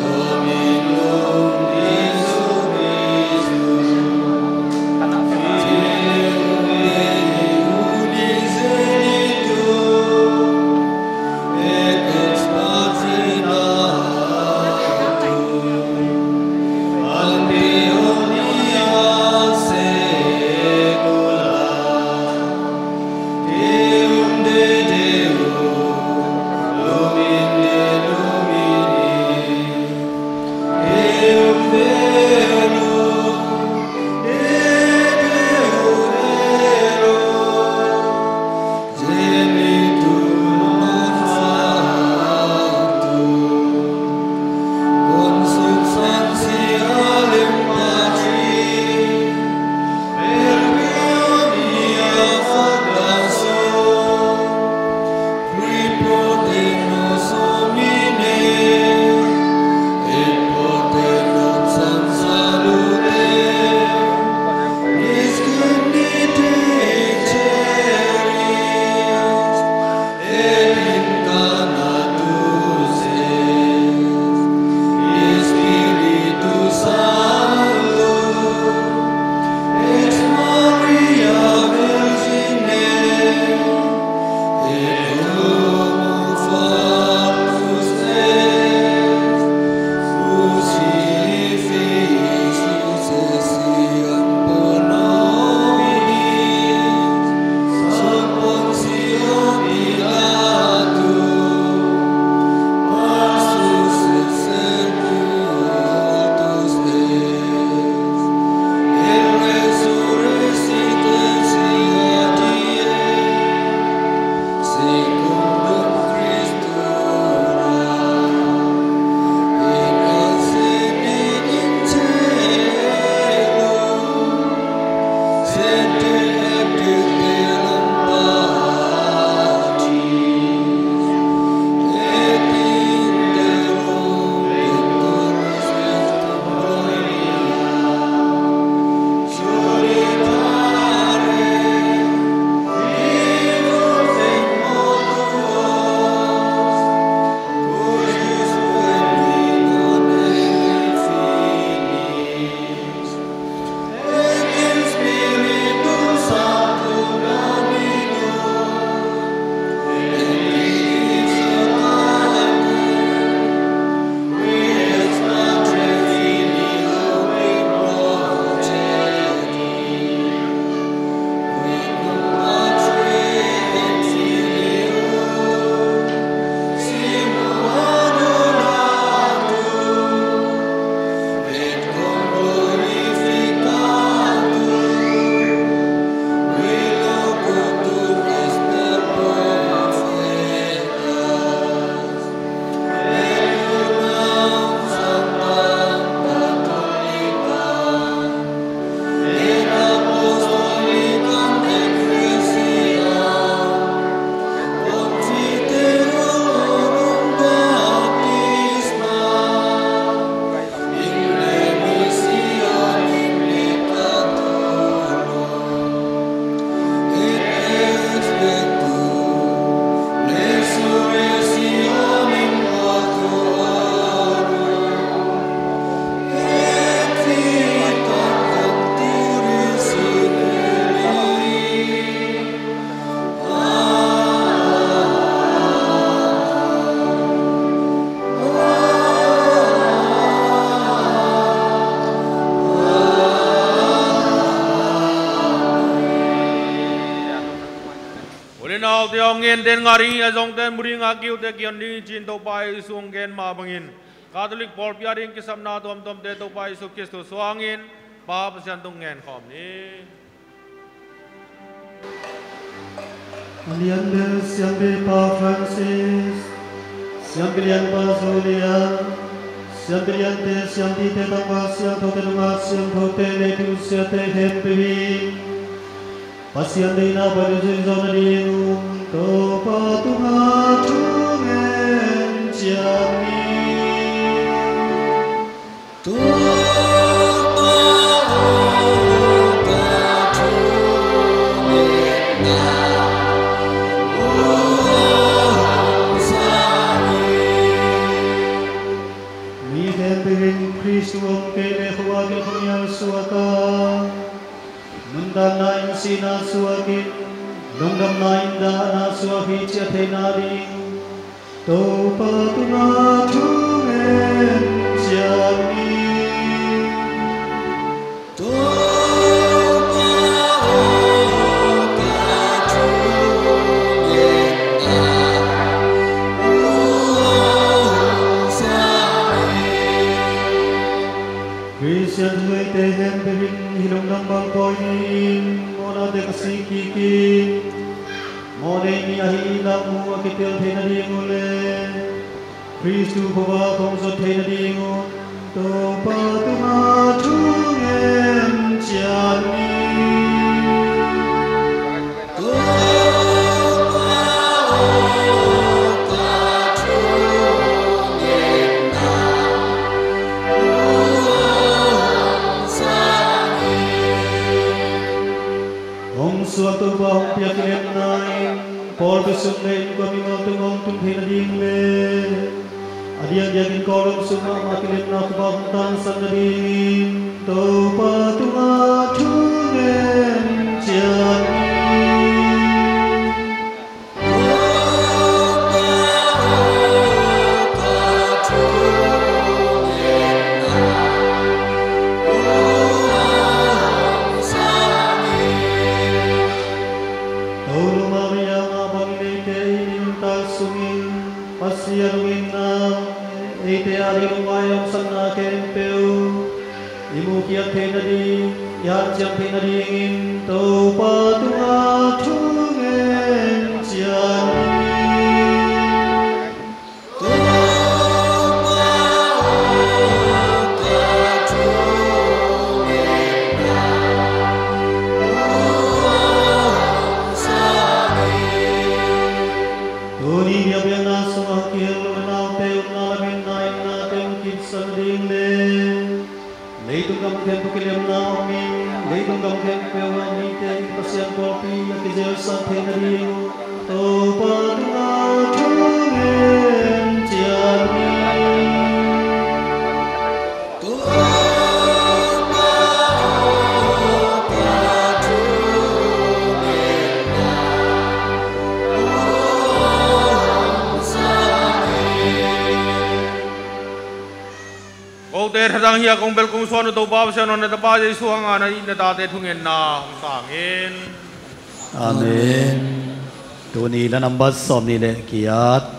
U le naute hong ngen ten ngah ding hi a, zong ten mu ding a, kiute kihon ding hi ci-in Topa Jesu hong gen mah bangin Catholic pawlpi a ding kisapna tuamtuamte Topa Jesu Khristu suangin Pa Pasian tung ngen khawm ni. A lian bel siampi Pa Francis, siampi lian Pa Julian, siampi liante, siampite, tangval siangthote, nungak siangthote, leitung siate khempeuh hi Pasian deihna pan uh zui zawh nading un Topa tungah thu ngen ciat ni. Topa aw, ka thungetna uh hong zang in. Mi khempeuh in Khristu om kei leh khuavak in khuamial suak a, nuntakna in sihna suak in, lungdamna in dahna suak hi ci a theihna ding Topa tungah thu ngen ciat ni. Topa aw, ka thungetna uh hong zang in. Khristian thuneite khempeuh in hih lungdam bang pawi ni-in mawhnate ka sik kik in, mawhnei ni ahi i lakmu a kitel theih nading uh le Khristu khuavak hong zuat theih nading un Topa tungah thu ngen ciat ni. Topa aw, ka thungetna uh hong zang in. Hong suak Topa hong piak kilemna in pawlpi sung le innkuan mingol tungah hong tung theih nading le a diakdiakin Kawlgam sung mahmah kilemna khuavak hong tangsak nadingin Topa tungah thu ngen ciat ni. sungin Pasian hong itna, eite adingin hong huai a hong satna khempeuh i mukhiat theih nading, i hanciam theih nadingin Topa tungah thungen ciat ni. Tuni biakpiakna sungah kihel lo na naute upna lametna innate hong kipsak ding le leitung gam khempeuh kilemna om in, leitung gam khempeuh ah mite in Pasian pawlpi a kizelsak theih nading Topa tungah thungen ciat ni. Kote thatang hiak kong bel kong suan uh Topa Pasian aw, na Tapa Jesu hanga na it na tate thungetna hong sang hen. Amen. Tuni la nambat sawmnih le giat.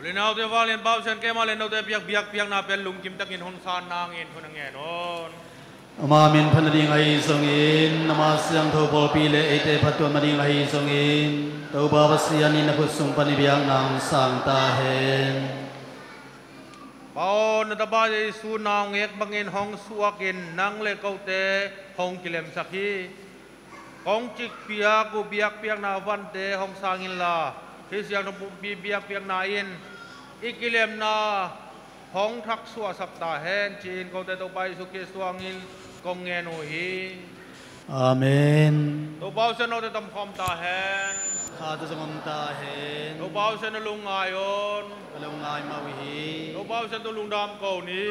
Rinau te vang lian pau sian kei mah le note piak biakpiakna pen lungkim takin hong san nangin thu na ngen un. Ama min phat nading ahi zongin, ama siangtho pawlpi le eite phattuam nading ahi zongin, Topa Pasian in na khut sung pan i biakna hong sang ta hen. Pa aw, na tapa Jesu naungek bangin hong suakin nang le kote hong kilemsak hi. Kong cik piak uh biakpiakna vante hong sang inla, hih siangtho pumpi biakpiakna in i kilemna hong thaksuahsak ta hen, ci-in kote Topa Jesu Khrist hangin kong ngen uh hi. Amen. Topa aw, sian note tomkhawm ta hen. Kha tawh zong om ta hen. Topa aw, sian na lungngai un. Ka lungngai mah uh hi. Topa aw, sian tung lungdam ko ni.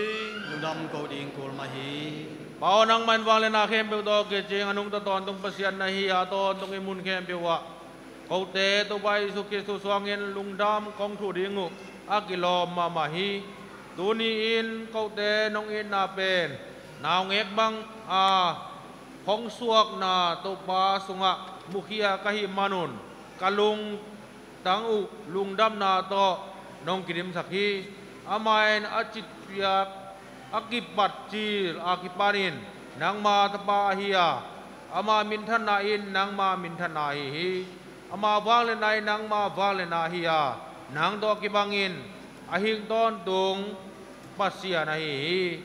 Lungdam ko ding kul mah hi. Pa aw, nangmah in vangliatna khempeuh tawh kicing a nungta tawntung Pasian na hi a, tawntung i mun khempeuh ah kote Topa Jesu Khrist suangin lungdam kong thuh ding uh a kilawm mahmah hi. Tuni-in kote nong itna pen naungek bang a hong suakna Topa sungah mukhia ka hih manun ka lungtang uh lungdamna tawh nong kidimsak hi. Amah in a cik piak a kipat cil a kipanin nangma tapa ahi a, ama minthanna in nangma minthanna ahi hi. Ama vangliatna in nangma vangliatna ahi a, nang tawh kibangin a hing tawntung Pasian ahi hi.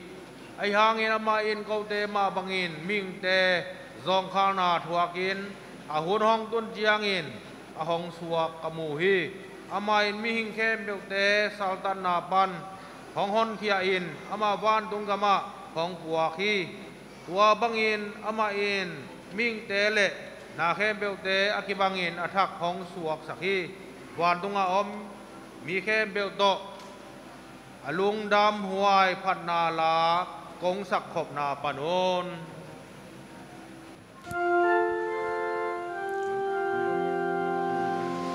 Ahi hangin amah in kote mah bangin mihingte zawngkhalna thuakin a hun hong tun ciangin a hong suak ka mu hi. Amah in mihing khempeuhte saltanna pan hong honkhia in ama vantung gamah hong puak hi. Tua bangin amah in mihingte le na khempeuhte a kibangin a thak hong suaksak hi. Vantungah om mi khempeuh tawh a lungdam huai phatna la kong sakkhopna pan un.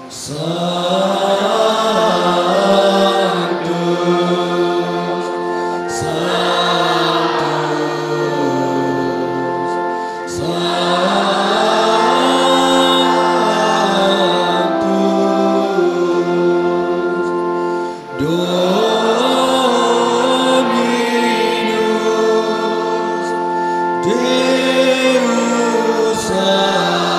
Sanctus, Sanctus, Sanctus, Dominus Deus Sabaoth.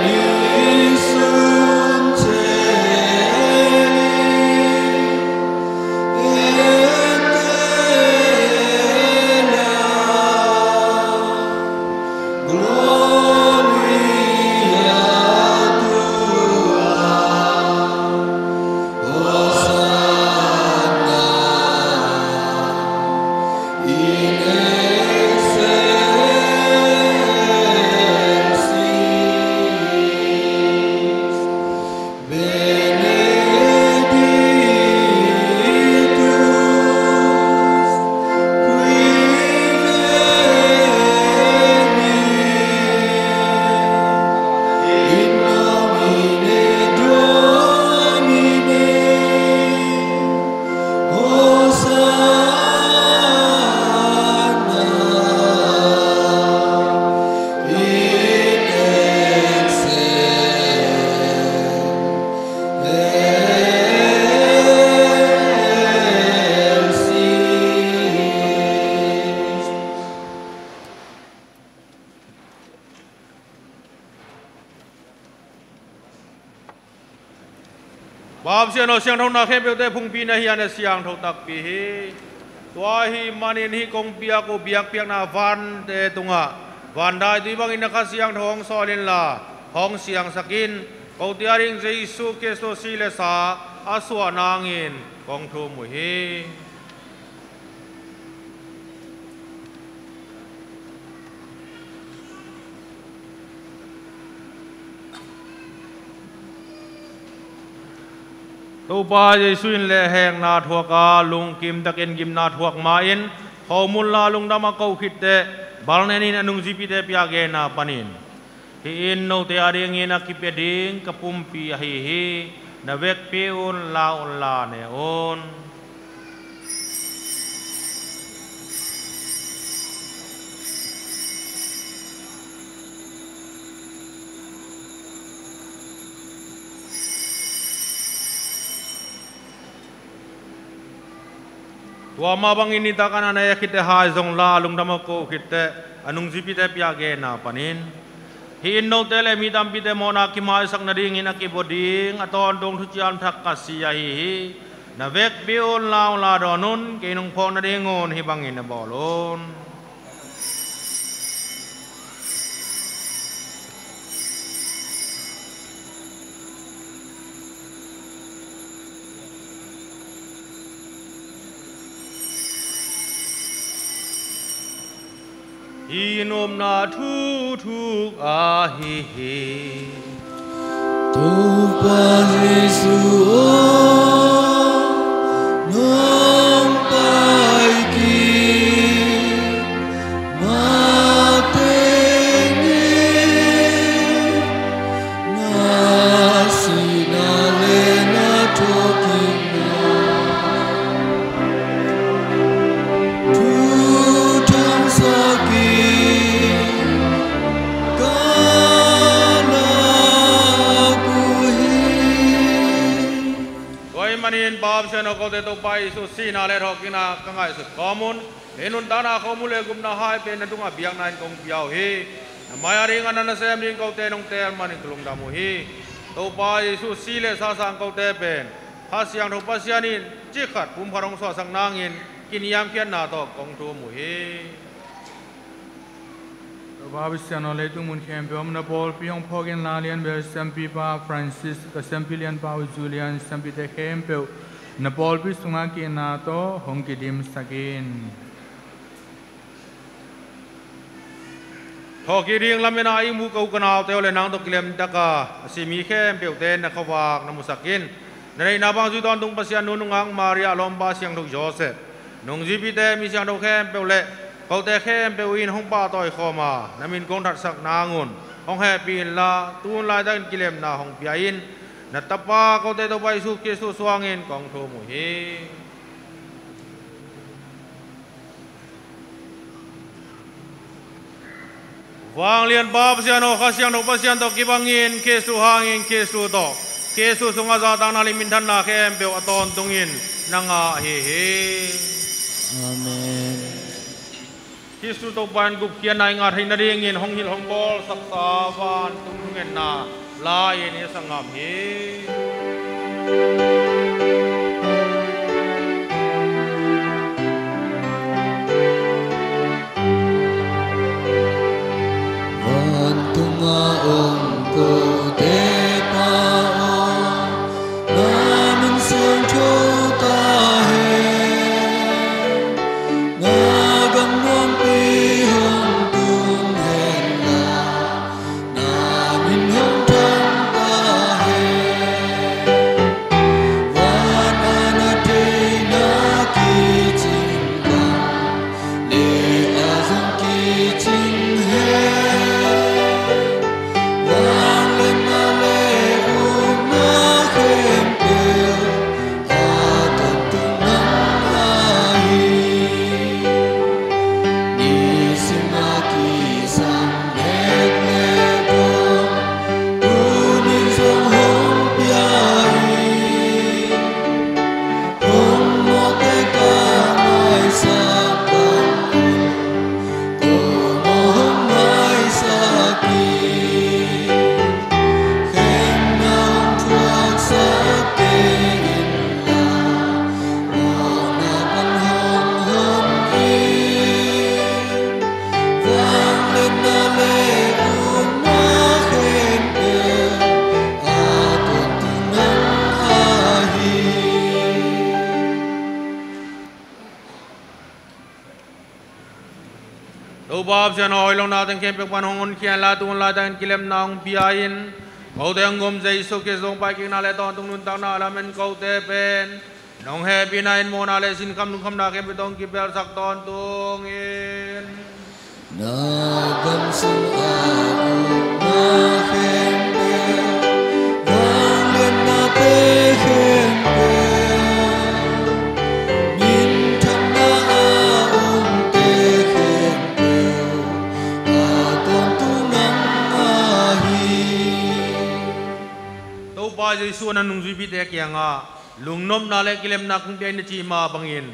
Plenitum celi et terra gloria tua. Hosanna in excelsis. Benedictus qui veni in nomine Domini. Hosanna in excelsis. Bang siangtho, siangtho na khempeuhte phungpi na hi a, na siangtho takpi hi. Tua ahih manin hih kong piak uh biakpiakna vante tungah vandaitui bangin na Kha Siangtho hong sawl inla hong siangsak in. Kote ading Jesu Khrist si le sa a suah nangin kong thum uh hi. Topa Jesu in lehhekna thuak a, lungkim takin gimna thuak ma-in, khomun la lungdam a ko khit teh, balnen in a nungzuipite pia genna panin, hih in note adingin a kipia ding ka pumpi ahi hi, na vekpi un, la un la ne un. Tua mah bangin nitak a na ne khitteh hai zong la, lungdam aw ko khitteh a nungzuipite piak genna panin, hih in note le mi tampite mawhna kimaisak nadingin a kibawl ding a tawntung thuciam thak ka si ahi hi. Na vekpi un la un la dawn un, kei nong phawk nadingun hih bangin na bawl un. Hih nopna thu thuk ahi hi. Topa Jesu aw, nong pai kik mateng in, na sihna le na thawhkikna thu thangsak in ka lak uh hi. Tua ahih manin Pa Pasian aw, kote Topa Jesu sihna le thawhkikna ka ngaihsut kawm un. Hih nuntakna, khomun le gupna hai pen na tungah biakna in kong pia uh hi. Na mai-ah ding a na nasem ding kote nong teel manin ka lungdam uh hi. Topa Jesu si le sa sang kote pen Kha Siangtho Pasian in cik khat pumkhat hong suahsak nangin kiniamkhiatna tawh kong thum uh hi. Topa Pasian aw, leitung mun khempeuh a om na pawlpi hong phawk in la lianbel siampipa Francis, ka siampi lianpa uh Julian, siampite khempeuh na pawlpi sungah ki-itna tawh hong kidimsak in. Thawhkik ding lametna a ihmu ka u ka naute uh le nang tawh kilemtaka a si mi khempeuhte na khuavak na musak in. Na deihna bang zui tawntung Pasian nu nungak Maria, a lawmpa siangtho Joseph, nungzuipite, mi siangtho khempeuh le kote khempeuh in hong pahtawi khawm a, na min kong thatsak nangun hong hehpih inla, tu-in laitakin kilemna hong pia in. Na Tapa kote Topa Jesu Khristu suangin kong thum uh hi. Vanglian Pa Pasian aw, Kha Siangtho Pasian tawh kibangin, Khristu hangin, Khristu tawh, Khristu sungah zahtakna le minthanna khempeuh a tawntungin na ngah ahi hi. Amen. Khristu Topa in gupkhiatna i ngah theih nadingin hong hilh hong bawlsaksa vantung thungetna la-in i sa ngam hi. Vantungah om kote Pa aw, na min siangtho ta hen. Na gam nuampi hong tung hen la, na min hong thang ta hen. Van a na theihna kicing bang, lei ah zong kicing hen. Vangliatna le upna khempeuh a tawntung nang ahi hi. Nisim a kisam nek le dawng, tuni zong hong pia hi. Hong mawhte ka maisak bang un, ko maw hong maisak hi. Khemna hong thuaksak kei inla, mawhna pan hong hon in. Vangliatna le upna khempeuh a tawntung nang ahi hi. Topa Pasian aw, hoih lo na teng khempeuh pan hong honkhia inla, tu-in laitakin kilemna hong pia in. Kote hong gum Jesu Khristu hong paikikna le tawntung nuntakna a lamen kote pen nong hehpihna in mawhna le sinkham lungkhamna khempeuh tawh hong kipelsak tawntung in. Na gam sung a upna khempeuh, vangliatnate khempeuh, minthanna a omte khempeuh a tawntung nang ahi hi. Topa Jesu in a nungzuipite kiangah lungnopna le kilemna kong pia in na cih mah bangin,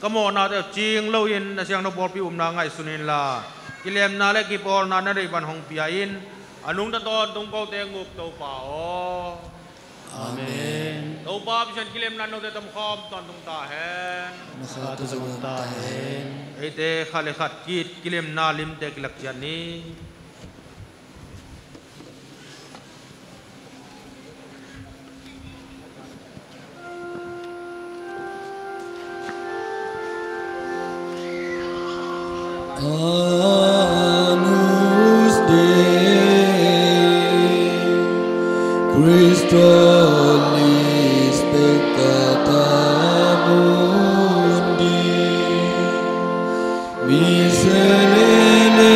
ka mawhnate uh cing loin na siangtho pawlpi upna ngaihsun inla, kilemna le kipawlna na deih pan hong pia in. A nungta tawntung kote nguk Topa aw. Amen. Topa Pasian kilemna note tomkhawm tawntung ta hen. Na kha tawh zong ta hen. Eite khat le khat ki-it kilemna limte kilak ciat ni. Agnus Dei, Christus peccata mundi, miserere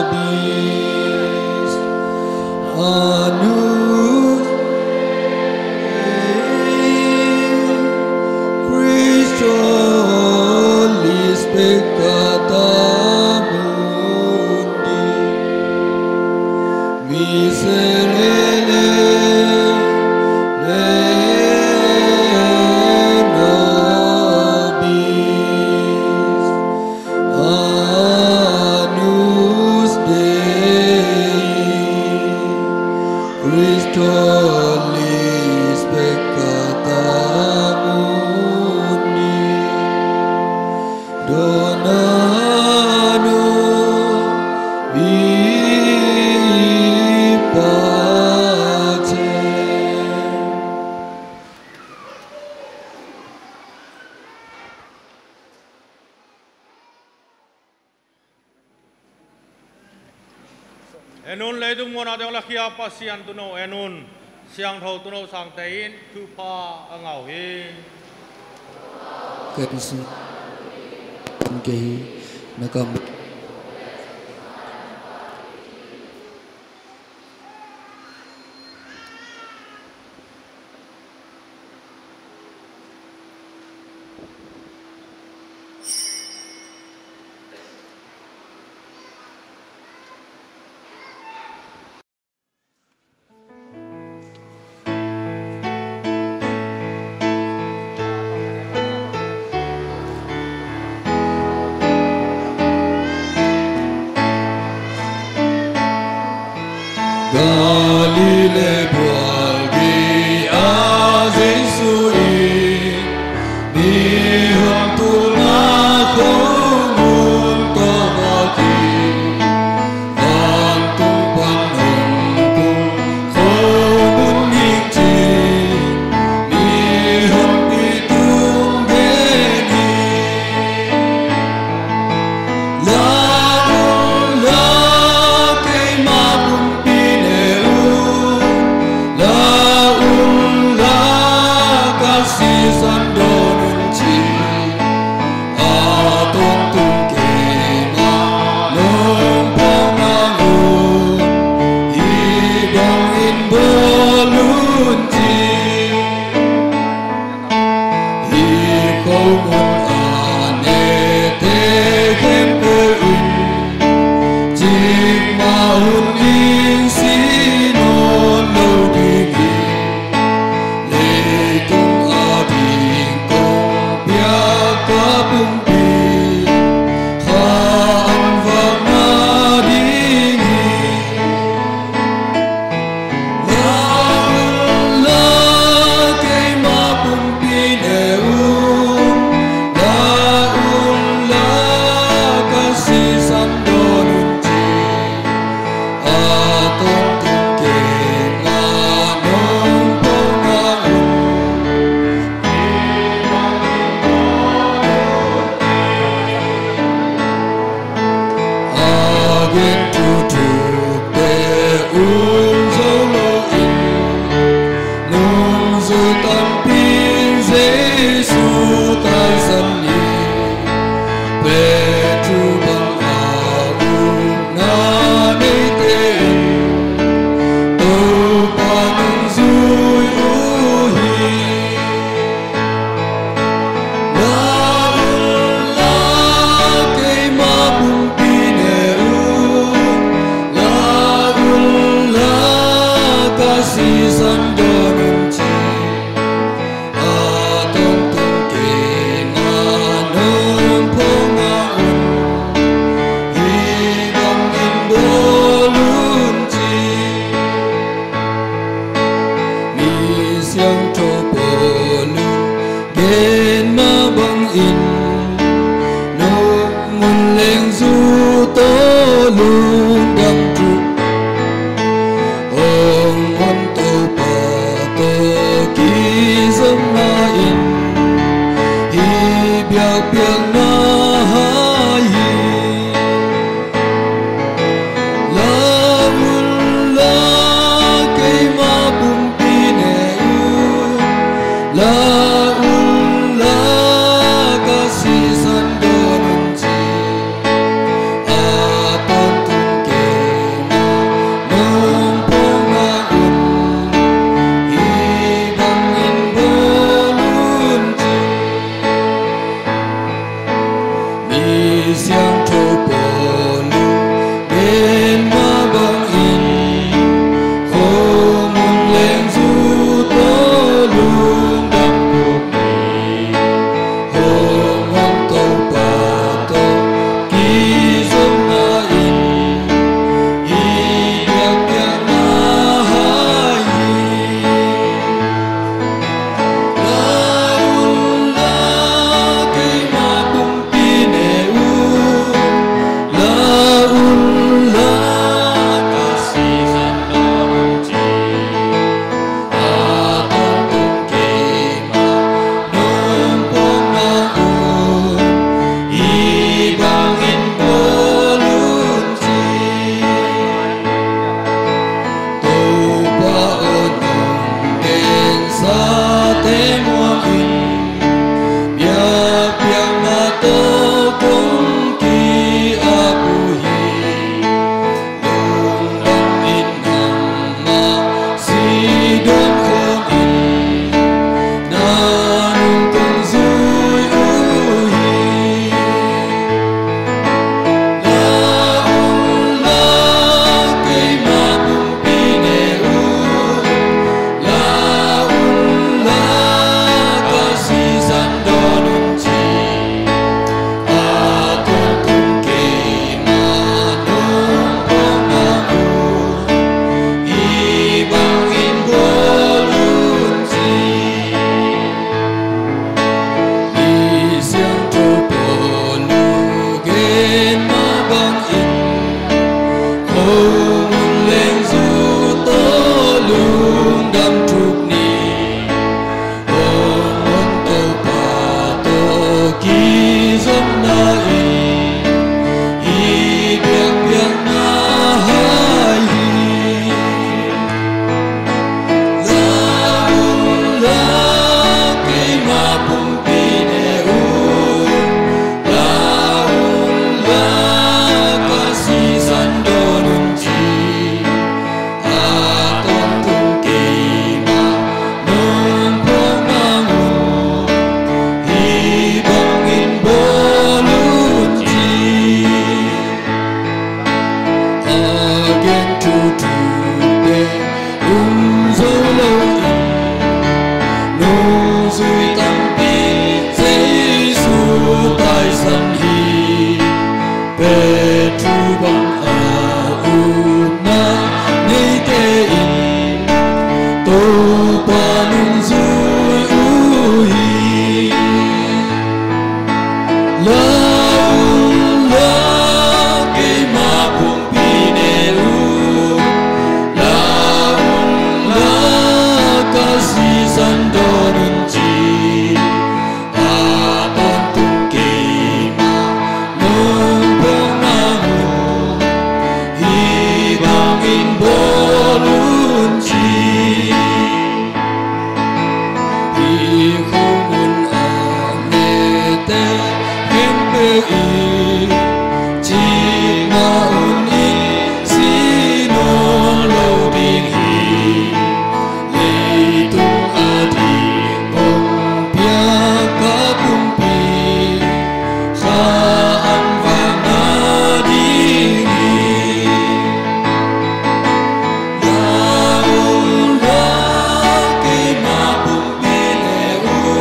nobis. Agnus Dei, Christus peccata mundi, miserere nobis. Agnus Dei, Christus peccata mundi, dona nobis pace. En un, leitung muanah teng lakhia Pasian Tuuno en un. Siangtho Tuuno Sangte in thupha a ngah uh hi. Ken sun kei hi, na kam. Galilee bual gei-ah Jesu in mihon tulna khomun tawh vak hi. Vantung pan hong tung khomun hi ci-in mihonpi tung gen hi. La un la, keima pumpi ne un. La un la, ka sisan dawn un ci. A tawntung keima nong pawng nang un, hih bangin bawl un ci. Hih khomun a nete khempeuh in cikmah hun in si nawn lo ding hi. Leitung ading kong piak ka pumpi kha an vak nading hi. La un la, keima pumpi ne un. La un la, ka sisan dawn un ci. A tawntung keima nong pawng nang un. A gen thuthukte um zo loin, nungzui tampi in Jesu taisan hi. Peter bang a upna neite in Topa nungzui uh hi. La un la, keima pumpi ne un. La un la, ka sisan dawn na in, hih biakpiakna hai hi. La un la, keima pumpi ne un. La un la, ka sisan dawn un ci. A tawntung keima nong phawk na un, hih bangin bawl un ci. Mi siangtho Paul in gen mah bangin, khomun lengzu tawh lungdam buk ni. Hong hong Topa tawh kizopna in, hih biakpiakna hai hi. La un la, keima pumpi ne un. La un la, ka sisan dawn un ci. A tawntung keima nong phawk na un, hih bangin bawl un ci. Topa aw, nong gensate muang in, biakpiakna tawh kong ki-ap uh hi. Lungdam in nangmah si dawn khawm in, na nungtun zui uh hi. La un la, keima pumpi ne un. La un la, ka sisan dawn un ci. A tawntung keima nong phawk na un, hih bangin bawl un ci. Mi siangtho Paul in gen mah bangin, khomun lengzu tawh lungdam thuk ni. Hong hong Topa tawh kizopna in, hih biakpiakna hai hi. La un la, keima pumpi ne un. La un la, ka sisan dawn un ci. A tawntung keima nong phawk na un, hih bangin bawl un ci. A gen thuthu pen um zo lo in, nungzui tampi Jesu taisan hi. Petru bang a upna neite in Topa nungzui uh hi. La un la, keima pumpi ne un. La un la, ka sisan dawn un ci. A tawntung keima nong phawk na un, hih bangin bawl un ci. Hih khomun a nete khempeuh in, cih mah un i si nawn lo ding hi. Leitung a ding hong piak ka pumpi, sa an vang na ding hi. La un la, keima pumpi ne un.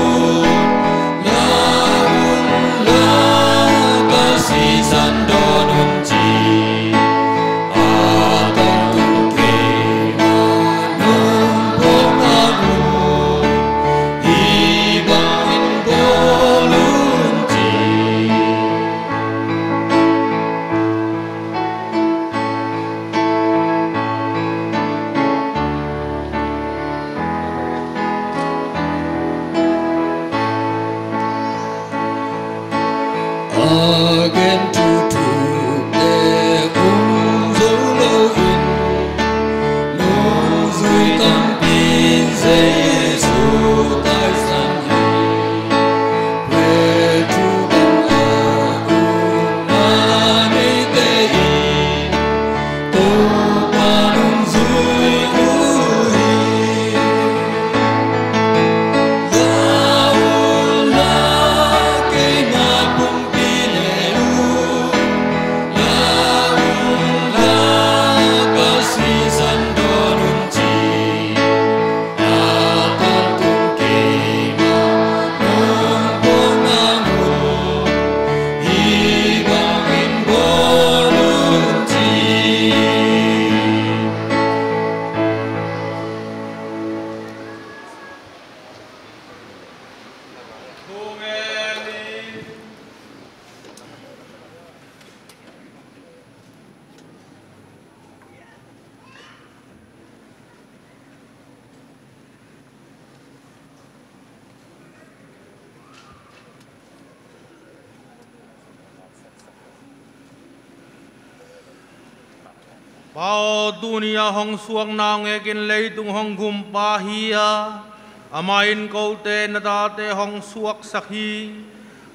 Pa aw, tuni-a hong suakna hong ekin leitung hong gumpa hi a, amah in kote na tate hong suaksak hi.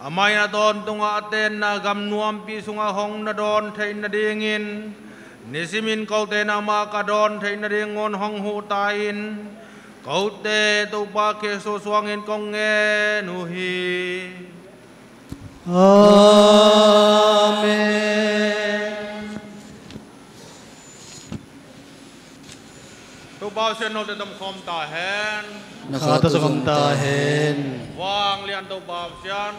Amah in a tawntungah a tenna gam nuampi sungah hong na dawn theih nadingin, nisimin kote nangmah ka dawn theih nadingun hong huh ta in. Kote Topa Jesu suangin kong ngen uh hi. Amen. Topa Pasian note tawh om ta hen. Na kha tawh zong om ta hen. Vanglian Topa Pasian,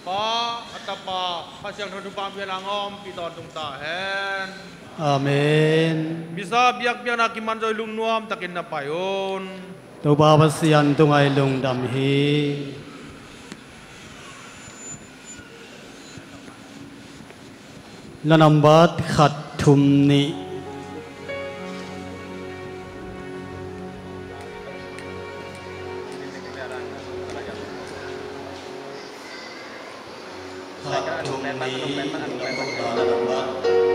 Pa, a Tapa, Kha Siangtho thupha hong pia in, hong ompih tawntung ta hen. Amen. Misa biakpiakna kimanzaw i lungnuam takin na pai un. Topa Pasian tungah i lungdam hi. La nambat khat thum nih. Khat thum nih, la nambat.